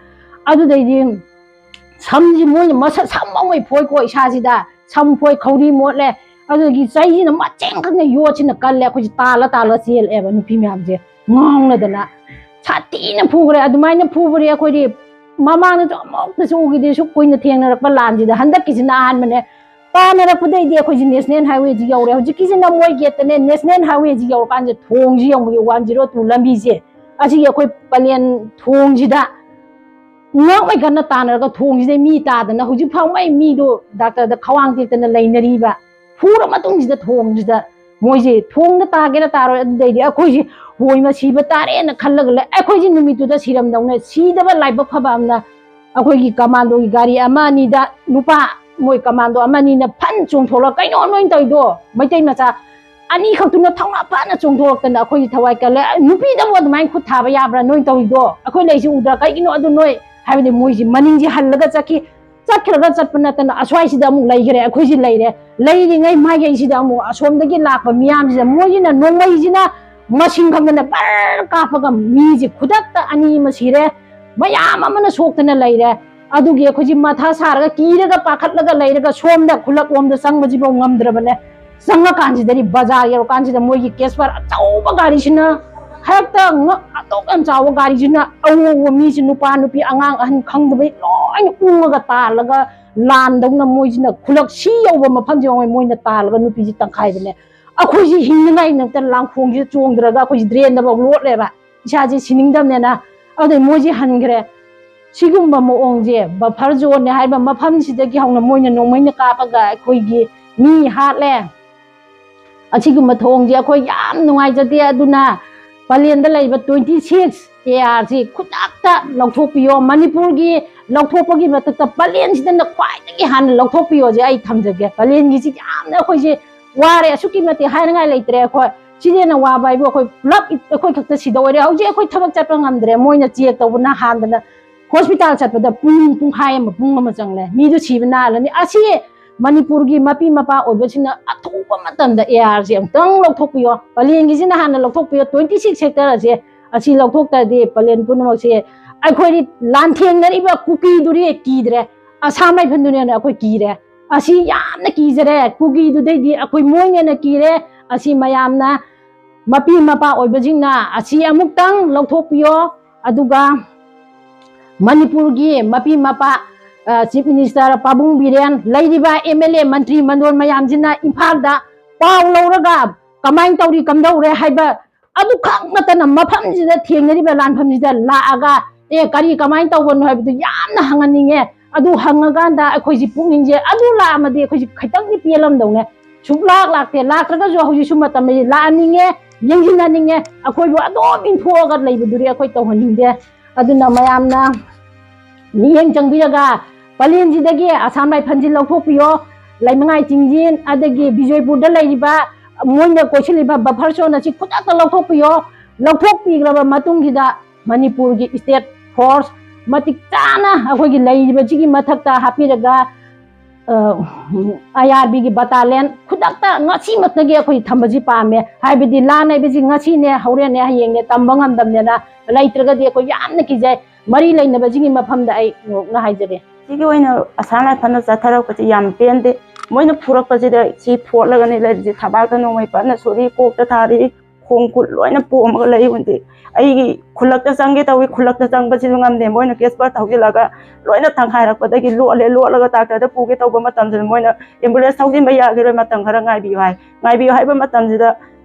ꯑꯗꯨꯗꯩꯗꯤ ꯁꯝꯁꯤ ꯃꯣꯏꯅ ꯃꯁꯛ ꯁꯝ ꯑꯃ ꯐꯣꯏꯀꯣ ꯏꯁꯥꯁꯤꯗ, ꯁꯝ ꯐꯣꯏ, ꯈꯧꯔꯤ ꯃꯣꯠꯂꯦ꯫ ꯑꯗꯨꯗꯒꯤ ꯆꯩꯁꯤꯅ ꯃꯆꯦꯡ ꯈꯛꯅ, ꯌꯣꯠꯁꯤꯅ ꯀꯜꯂꯦ꯫ ꯑꯩꯈꯣꯏꯁꯦ ꯇꯥꯜꯂ ꯇꯥꯜꯂ ꯆꯦꯜꯂꯛꯑꯦꯕ ꯅꯨꯄꯤ ꯃꯌꯥꯝꯁꯦ ꯉꯥꯎꯅꯗꯅ꯫ ꯁꯥꯊꯤꯅ ꯐꯨꯈ꯭ꯔꯦ꯫ ꯑꯗꯨꯃꯥꯏꯅ ꯐꯨꯕꯗꯤ ꯑꯩꯈꯣꯏꯗꯤ ꯃꯃꯥꯡꯗꯁꯨ ꯑꯃꯨꯛꯇꯁꯨ ꯎꯈꯤꯗꯦ, ꯁꯨꯛ ꯀꯨꯏꯅ ꯊꯦꯡꯅꯔꯛꯄ ꯂꯥꯟꯁꯤꯗ ꯍꯟꯗꯛꯀꯤꯁꯤꯅ ꯑꯍꯥꯟꯕꯅꯦ꯫ ꯇꯥꯟꯅꯔꯛꯄꯗꯩꯗꯤ ꯑꯩꯈꯣꯏꯁꯦ national highway ꯁꯤ ꯌꯧꯔꯦ꯫ ꯍꯧꯖꯤꯛꯀꯤꯁꯤꯅ ꯃꯣꯏ gate ꯇꯅꯦ, national highway ꯁꯤ ꯌꯧꯔꯀꯥꯟꯁꯤꯗ ꯊꯣꯡꯁꯤ ꯌꯦꯡꯕꯒꯤ one zero two ꯂꯝꯕꯤꯁꯦ, ꯑꯁꯤꯒꯤ ꯑꯩꯈꯣꯏ ꯄꯂꯦꯟ ꯊꯣꯡꯁꯤꯗ ꯉꯥꯛꯃꯩ ꯀꯟꯅ ꯇꯥꯟꯅꯔꯒ ꯊꯣꯡꯁꯤꯗꯩ ꯃꯤ ꯇꯥꯗꯅ ꯍꯧꯖꯤꯛ ꯐꯥꯎ ꯃꯩ ꯃꯤꯗꯣ ꯗꯥꯛꯇꯔꯗ ꯈ꯭ꯋꯥꯡ ꯇꯦꯛꯇꯅ ꯂꯩꯅꯔꯤꯕ꯫ ꯐꯨꯔ ꯃꯇꯨꯡꯁꯤꯗ ꯊꯣꯡꯁꯤꯗ ꯃꯣꯏꯁꯦ ꯊꯣꯡꯗ ꯇꯥꯒꯦꯔꯥ ꯇꯥꯔꯣꯏ, ꯑꯗꯨꯗꯩꯗꯤ ꯑꯩꯈꯣꯏꯁꯦ ꯍꯣꯏ ꯃꯁꯤꯕ ꯇꯥꯔꯦꯅ ꯈꯜꯂꯒ ꯂꯩ꯫ ꯑꯩꯈꯣꯏꯁꯦ ꯅꯨꯃꯤꯠꯇꯨꯗ ꯁꯤꯔꯝꯗꯧꯅ ꯁꯤꯗꯕ ꯂꯥꯏꯕꯛ ꯐꯕ ꯑꯃꯅ ꯑꯩꯈꯣꯏꯒꯤ commando ꯒꯤ ꯒꯥꯔꯤ ꯑꯃ ꯑꯅꯤꯗ ꯅꯨꯄꯥ ꯃꯣꯏ commando ꯑꯃ ꯑꯅꯤꯅ ꯐꯟ ꯆꯣꯡꯊꯣꯛꯂꯒ, "ꯀꯩꯅꯣ ꯅꯣꯏꯅ ꯇꯧꯔꯤꯗꯣ?" ꯃꯩꯇꯩ ꯃꯆꯥ ꯑꯅꯤꯈꯛꯇꯨꯅ ꯊꯧꯅꯥ ꯐꯅ ꯆꯣꯡꯊꯣꯔꯛꯇꯅ ꯑꯩꯈꯣꯏꯒꯤ ꯊꯋꯥꯏ ꯀꯜꯂꯦ꯫ "ꯅꯨꯄꯤꯗꯕꯨ ꯑꯗꯨꯃꯥꯏꯅ ꯈꯨꯠ ꯊꯥꯕ ꯌꯥꯕ꯭ꯔꯥ? ꯅꯣꯏꯅ ꯇꯧꯔꯤꯗꯣ ꯑꯩꯈꯣꯏ ꯂꯩꯁꯤ ꯎꯗ꯭ꯔꯥ? ꯀꯩꯒꯤꯅꯣ ꯑꯗꯨ ꯅꯣꯏ?" ꯍꯥꯏꯕꯗꯤ ꯃꯣꯏꯁꯤ ꯃꯅꯤꯡꯁꯤ ꯍꯜꯂꯒ ꯆꯠꯈꯤ꯫ ꯆꯠꯈ꯭ꯔꯒ ꯆꯠꯄ ꯅꯠꯇꯅ ꯑꯁ꯭ꯋꯥꯏꯁꯤꯗ ꯑꯃꯨꯛ ꯂꯩꯈ꯭ꯔꯦ꯫ ꯑꯩꯈꯣꯏꯁꯤ ꯂꯩꯔꯦ꯫ ꯂꯩꯔꯤꯉꯩ ꯃꯥꯏꯀꯩꯁꯤꯗ ꯑꯃꯨꯛ ꯑꯁꯣꯝꯗꯒꯤ ꯂꯥꯛꯄ ꯃꯤꯌꯥꯝꯁꯤꯗ ꯃꯣꯏꯁꯤꯅ ꯅꯣꯡꯃꯩꯁꯤꯅ ꯃꯁꯤꯡ ꯈꯪꯗꯅ ꯕꯔ ꯀꯥꯞꯄꯒ ꯃꯤꯁꯤ ꯈꯨꯗꯛꯇ ꯑꯅꯤ ꯑꯃ ꯁꯤꯔꯦ, ꯃꯌꯥꯝ ꯑꯃꯅ ꯁꯣꯛꯇꯅ ꯂꯩꯔꯦ꯫ ꯑꯗꯨꯒꯤ ꯑꯩꯈꯣꯏꯁꯤ ꯃꯊꯥ ꯁꯥꯔꯒ, ꯀꯤꯔꯒ, ꯄꯥꯈꯠꯂꯒ ꯂꯩꯔꯒ, ꯁꯣꯝꯗ ꯈꯨꯜꯂꯛꯂꯣꯝꯗ ꯆꯪꯕꯁꯤꯐꯥꯎ ꯉꯝꯗ꯭ꯔꯕꯅꯦ꯫ ꯆꯪꯉꯀꯥꯟꯁꯤꯗꯗꯤ, ꯕꯖꯥꯔ ꯌꯧꯔꯀꯥꯟꯁꯤꯗ ꯃꯣꯏꯒꯤ ꯀꯦꯁꯄꯔ ꯑꯆꯧꯕ ꯒꯥꯔꯤꯁꯤꯅ, ꯍꯦꯛꯇ ꯉꯛ ꯑꯗꯨꯛ ꯌꯥꯝ ꯆꯥꯎꯕ ꯒꯥꯔꯤꯁꯤꯅ ꯑꯎ ꯑꯎꯕ ꯃꯤꯁꯤ, ꯅꯨꯄꯥ ꯅꯨꯄꯤ ꯑꯉꯥꯡ ꯑꯍꯟ ꯈꯪꯗꯕꯩ ꯂꯣꯏꯅ ꯎꯪꯉꯒ ꯇꯥꯜꯂꯒ, ꯂꯥꯟꯗꯧꯅ ꯃꯣꯏꯁꯤꯅ ꯈꯨꯜꯂꯛ ꯁꯤ ꯌꯧꯕ ꯃꯐꯝꯁꯤ ꯌꯧꯉꯩ ꯃꯣꯏꯅ ꯇꯥꯜꯂꯒ ꯅꯨꯄꯤꯁꯤ ꯇꯪꯈꯥꯏꯕꯅꯦ꯫ ꯑꯩꯈꯣꯏꯁꯤ ꯍꯤꯡꯅꯉꯥꯏ ꯅꯠꯇ ꯂꯥꯡꯈꯣꯡꯁꯤꯗ ꯆꯣꯡꯗ꯭ꯔꯒ ꯑꯩꯈꯣꯏꯁꯤ ꯗ꯭ꯔꯦꯟꯗꯐꯥꯎ ꯂꯣꯠꯂꯦꯕ, ꯏꯁꯥꯁꯦ ꯁꯤꯅꯤꯡꯗꯕꯅꯦꯅ꯫ ꯑꯗꯨꯗꯩ ꯃꯣꯏꯁꯤ ꯍꯟꯈ꯭ꯔꯦ꯫ ꯁꯤꯒꯨꯝꯕ ꯃꯑꯣꯡꯁꯦ ꯕꯐꯔ ꯖꯣꯟꯅꯦ ꯍꯥꯏꯕ ꯃꯐꯝꯁꯤꯗꯒꯤ ꯍꯧꯅ ꯃꯣꯏꯅ ꯅꯣꯡꯃꯩꯅ ꯀꯥꯞꯄꯒ ꯑꯩꯈꯣꯏꯒꯤ ꯃꯤ ꯍꯥꯠꯂꯦ꯫ ꯑꯁꯤꯒꯨꯝꯕ ꯊꯧꯑꯣꯡꯁꯦ ꯑꯩꯈꯣꯏ ꯌꯥꯝ ꯅꯨꯡꯉꯥꯏꯖꯗꯦ꯫ ꯑꯗꯨꯅ ꯄꯂꯦꯟꯗ ꯂꯩꯕ twenty six A R ꯁꯤ ꯈꯨꯗꯛꯇ ꯂꯧꯊꯣꯛꯄꯤꯌꯣ꯫ ꯃꯅꯤꯄꯨꯔꯒꯤ ꯂꯧꯊꯣꯛꯄꯒꯤ ꯃꯊꯛꯇ ꯄꯂꯦꯟꯁꯤꯗꯅ ꯈ꯭ꯋꯥꯏꯗꯒꯤ ꯍꯥꯟꯅ ꯂꯧꯊꯣꯛꯄꯤꯌꯣꯁꯦ ꯑꯩ ꯊꯝꯖꯒꯦ꯫ ꯄꯂꯦꯟꯒꯤꯁꯤ ꯌꯥꯝꯅ ꯑꯩꯈꯣꯏꯁꯦ ꯋꯥꯔꯦ, ꯑꯁꯨꯛꯀꯤ ꯃꯇꯤꯛ ꯍꯥꯏꯅꯉꯥꯏ ꯂꯩꯇ꯭ꯔꯦ꯫ ꯑꯩꯈꯣꯏ ꯁꯤꯗ ꯍꯦꯟꯅ ꯋꯥꯕ ꯍꯥꯏꯕꯨ ꯑꯩꯈꯣꯏ ꯄꯨꯂꯞ, ꯑꯩꯈꯣꯏ ꯈꯛꯇ ꯁꯤꯗꯧ ꯑꯣꯏꯔꯦ꯫ ꯍꯧꯖꯤꯛ ꯑꯩꯈꯣꯏ ꯊꯕꯛ ꯆꯠꯄ ꯉꯝꯗ꯭ꯔꯦ꯫ ꯃꯣꯏꯅ ꯆꯦꯛ ꯇꯧꯕꯅ ꯍꯥꯟꯗꯅ ꯍꯣꯁꯄꯤꯇꯥꯜ ꯆꯠꯄꯗ ꯄꯨꯡ ꯄꯨꯡꯈꯥꯏ ꯑꯃ, ꯄꯨꯡ ꯑꯃ ꯆꯪꯂꯦ꯫ ꯃꯤꯗꯨ ꯁꯤꯕ ꯅꯥꯜꯂꯅꯤ꯫ ꯑꯁꯤ ꯃꯅꯤꯄꯨꯔꯒꯤ ꯃꯄꯤ ꯃꯄꯥ ꯑꯣꯏꯕꯁꯤꯡꯅ ꯑꯊꯨꯕ ꯃꯇꯝꯗ A R ꯁꯤ ꯑꯃꯨꯛꯇꯪ ꯂꯧꯊꯣꯛꯄꯤꯌꯣ꯫ ꯄꯂꯦꯟꯒꯤꯁꯤꯅ ꯍꯥꯟꯅ ꯂꯧꯊꯣꯛꯄꯤꯌꯣ꯫ Twenty six sector ꯑꯁꯦ, ꯑꯁꯤ ꯂꯧꯊꯣꯛꯇ꯭ꯔꯗꯤ ꯄꯂꯦꯟ ꯄꯨꯝꯅꯃꯛꯁꯦ, ꯑꯩꯈꯣꯏꯗꯤ ꯂꯥꯟꯊꯦꯡꯅꯔꯤꯕ ꯀꯨꯀꯤꯗꯨꯗꯤ ꯀꯤꯗ꯭ꯔꯦ, ꯑꯁꯥꯝ ꯔꯥꯏꯐꯜꯗꯨꯅꯦꯅ ꯑꯩꯈꯣꯏ ꯀꯤꯔꯦ꯫ ꯑꯁꯤ ꯌꯥꯝꯅ ꯀꯤꯖꯔꯦ꯫ ꯀꯨꯀꯤꯗꯨꯗꯩꯗꯤ ꯑꯩꯈꯣꯏ ꯃꯣꯏꯅꯦꯅ ꯀꯤꯔꯦ꯫ ꯑꯁꯤ ꯃꯌꯥꯝꯅ, ꯃꯄꯤ ꯃꯄꯥ ꯑꯣꯏꯕꯁꯤꯡꯅ ꯑꯁꯤ ꯑꯃꯨꯛꯇꯪ ꯂꯧꯊꯣꯛꯄꯤꯌꯣ꯫ ꯑꯗꯨꯒ ꯃꯅꯤꯄꯨꯔꯒꯤ ꯃꯄꯤ ꯃꯄꯥ, ꯑ, Chief Minister ꯄꯥꯕꯨꯡ ꯕꯤꯔꯦꯟ, ꯂꯩꯔꯤꯕ M L A, ꯃꯟꯇ꯭ꯔꯤ ꯃꯟꯗꯣꯟ ꯃꯌꯥꯝꯁꯤꯅ ꯏꯝꯐꯥꯜꯗ ꯄꯥꯎ ꯂꯧꯔꯒ ꯀꯃꯥꯏꯅ ꯇꯧꯔꯤ ꯀꯝꯗꯧꯔꯦ ꯍꯥꯏꯕ ꯑꯗꯨꯈꯛ ꯅꯠꯇꯅ ꯃꯐꯝꯁꯤꯗ ꯊꯦꯡꯅꯔꯤꯕ ꯂꯥꯟꯐꯝꯁꯤꯗ ꯂꯥꯛꯑꯒ, "ꯑꯦ, ꯀꯔꯤ ꯀꯃꯥꯏꯅ ꯇꯧꯕꯅꯣ?" ꯍꯥꯏꯕꯗꯨ ꯌꯥꯝꯅ ꯍꯪꯍꯟꯅꯤꯡꯉꯦ꯫ ꯑꯗꯨ ꯍꯪꯉꯀꯥꯟꯗ ꯑꯩꯈꯣꯏꯁꯤ ꯄꯨꯛꯅꯤꯡꯁꯦ, ꯑꯗꯨ ꯂꯥꯛꯑꯝꯃꯗꯤ ꯑꯩꯈꯣꯏꯁꯤ ꯈꯤꯇꯪꯗꯤ ꯄꯦꯜꯂꯝꯗꯧꯅꯦ꯫ ꯁꯨꯛꯂꯥꯛ ꯂꯥꯛꯇꯦ꯫ ꯂꯥꯛꯇ꯭ꯔꯒꯁꯨ ꯍꯧꯖꯤꯛꯁꯨ ꯃꯇꯝ ꯂꯩ, ꯂꯥꯛꯍꯟꯅꯤꯡꯉꯦ, ꯌꯦꯡꯁꯤꯟꯍꯟꯅꯤꯡꯉꯦ꯫ ꯑꯩꯈꯣꯏꯕꯨ ꯑꯗꯨꯝ ꯏꯟꯊꯣꯛꯑꯒ ꯂꯩꯕꯗꯨꯗꯤ ꯑꯩꯈꯣꯏ ꯇꯧꯍꯟꯅꯤꯡꯗꯦ꯫ ꯑꯗꯨꯅ ꯃꯌꯥꯝꯅ ꯃꯤꯠꯌꯦꯡ ꯆꯪꯕꯤꯔꯒ ꯄꯂꯦꯟꯁꯤꯗꯒꯤ ꯑꯁꯥꯝ ꯔꯥꯏꯐꯜꯁꯤ ꯂꯧꯊꯣꯛꯄꯤꯌꯣ꯫ ꯂꯩꯃꯉꯥꯏ ꯆꯤꯡꯖꯤꯟ ꯑꯗꯒꯤ ꯕꯤꯖꯣꯏꯄꯨꯔꯗ ꯂꯩꯔꯤꯕ ꯃꯣꯏꯅ ꯀꯣꯏꯁꯤꯜꯂꯤꯕ ꯕꯐꯔ ꯖꯣꯟ ꯑꯁꯤ ꯈꯨꯗꯛꯇ ꯂꯧꯊꯣꯛꯄꯤꯌꯣ꯫ ꯂꯧꯊꯣꯛꯄꯤꯈ꯭ꯔꯕ ꯃꯇꯨꯡꯁꯤꯗ ꯃꯅꯤꯄꯨꯔꯒꯤ state force ꯃꯇꯤꯛ ꯆꯥꯅ ꯑꯩꯈꯣꯏꯒꯤ ꯂꯩꯔꯤꯕꯁꯤꯒꯤ ꯃꯊꯛꯇ ꯍꯥꯞꯄꯤꯔꯒ, ꯑ, I R B ꯒꯤ battalion ꯈꯨꯗꯛꯇ ꯉꯁꯤꯃꯛꯇꯒꯤ ꯑꯩꯈꯣꯏ ꯊꯝꯕꯁꯤ ꯄꯥꯝꯃꯦ꯫ ꯍꯥꯏꯕꯗꯤ ꯂꯥꯟ ꯍꯥꯏꯕꯁꯤ ꯉꯁꯤꯅꯦ, ꯍꯣꯔꯦꯟꯅꯦ, ꯍꯌꯦꯡꯅꯦ ꯇꯝꯕ ꯉꯝꯗꯕꯅꯤꯅ, ꯂꯩꯇ꯭ꯔꯒꯗꯤ ꯑꯩꯈꯣꯏ ꯌꯥꯝꯅ ꯀꯤꯖꯩ꯫ ꯃꯔꯤ ꯂꯩꯅꯕꯁꯤꯡꯒꯤ ꯃꯐꯝꯗ ꯑꯩ ꯉꯣꯛꯅ ꯍꯥꯏꯖꯒꯦ꯫ ꯁꯤꯒꯤ ꯑꯣꯏꯅ ꯑꯁꯥ ꯂꯥꯏꯐꯅ ꯆꯠꯊꯔꯛꯄꯁꯤ ꯌꯥꯝ ꯄꯦꯟꯗꯦ꯫ ꯃꯣꯏꯅ ꯐꯨꯔꯛꯄꯁꯤꯗ ꯁꯤ ꯐꯣꯠꯂꯒꯅꯤ ꯂꯩꯔꯤꯁꯦ, ꯊꯕꯥꯛꯇ ꯅꯣꯡꯃꯩ ꯐꯖꯅ ꯁꯨꯔꯤ, ꯀꯣꯛꯇ ꯊꯥꯔꯤ, ꯈꯣꯡ ꯈꯨꯠ ꯂꯣꯏꯅ ꯄꯣꯝꯃꯒ ꯂꯩ꯫ ꯍꯧꯖꯤꯛ ꯑꯩꯒꯤ ꯈꯨꯜꯂꯛꯇ ꯆꯪꯒꯦ ꯇꯧꯏ, ꯈꯨꯜꯂꯛꯇ ꯆꯪꯕꯁꯤꯁꯨ ꯉꯝꯗꯦ꯫ ꯃꯣꯏꯅ ꯀꯦꯁꯄꯔ ꯊꯧꯖꯤꯜꯂꯒ ꯂꯣꯏꯅ ꯇꯪꯈꯥꯏꯔꯛꯄꯗꯒꯤ ꯂꯣꯠꯂꯦ꯫ ꯂꯣꯠꯂꯒ ꯗꯥꯛꯇꯔꯗ ꯄꯨꯒꯦ ꯇꯧꯕ ꯃꯇꯝꯗ ꯃꯣꯏꯅ "ꯑꯦꯝꯕꯨꯂꯦꯟꯁ ꯊꯧꯖꯤꯟꯕ ꯌꯥꯈꯤꯔꯣꯏ, ꯃꯇꯝ ꯈꯔ ꯉꯥꯏꯕꯤꯌꯨ" ꯍꯥꯏ꯫ ꯉꯥꯏꯕꯤꯌꯨ ꯍꯥꯏꯕ ꯃꯇꯝꯁꯤꯗ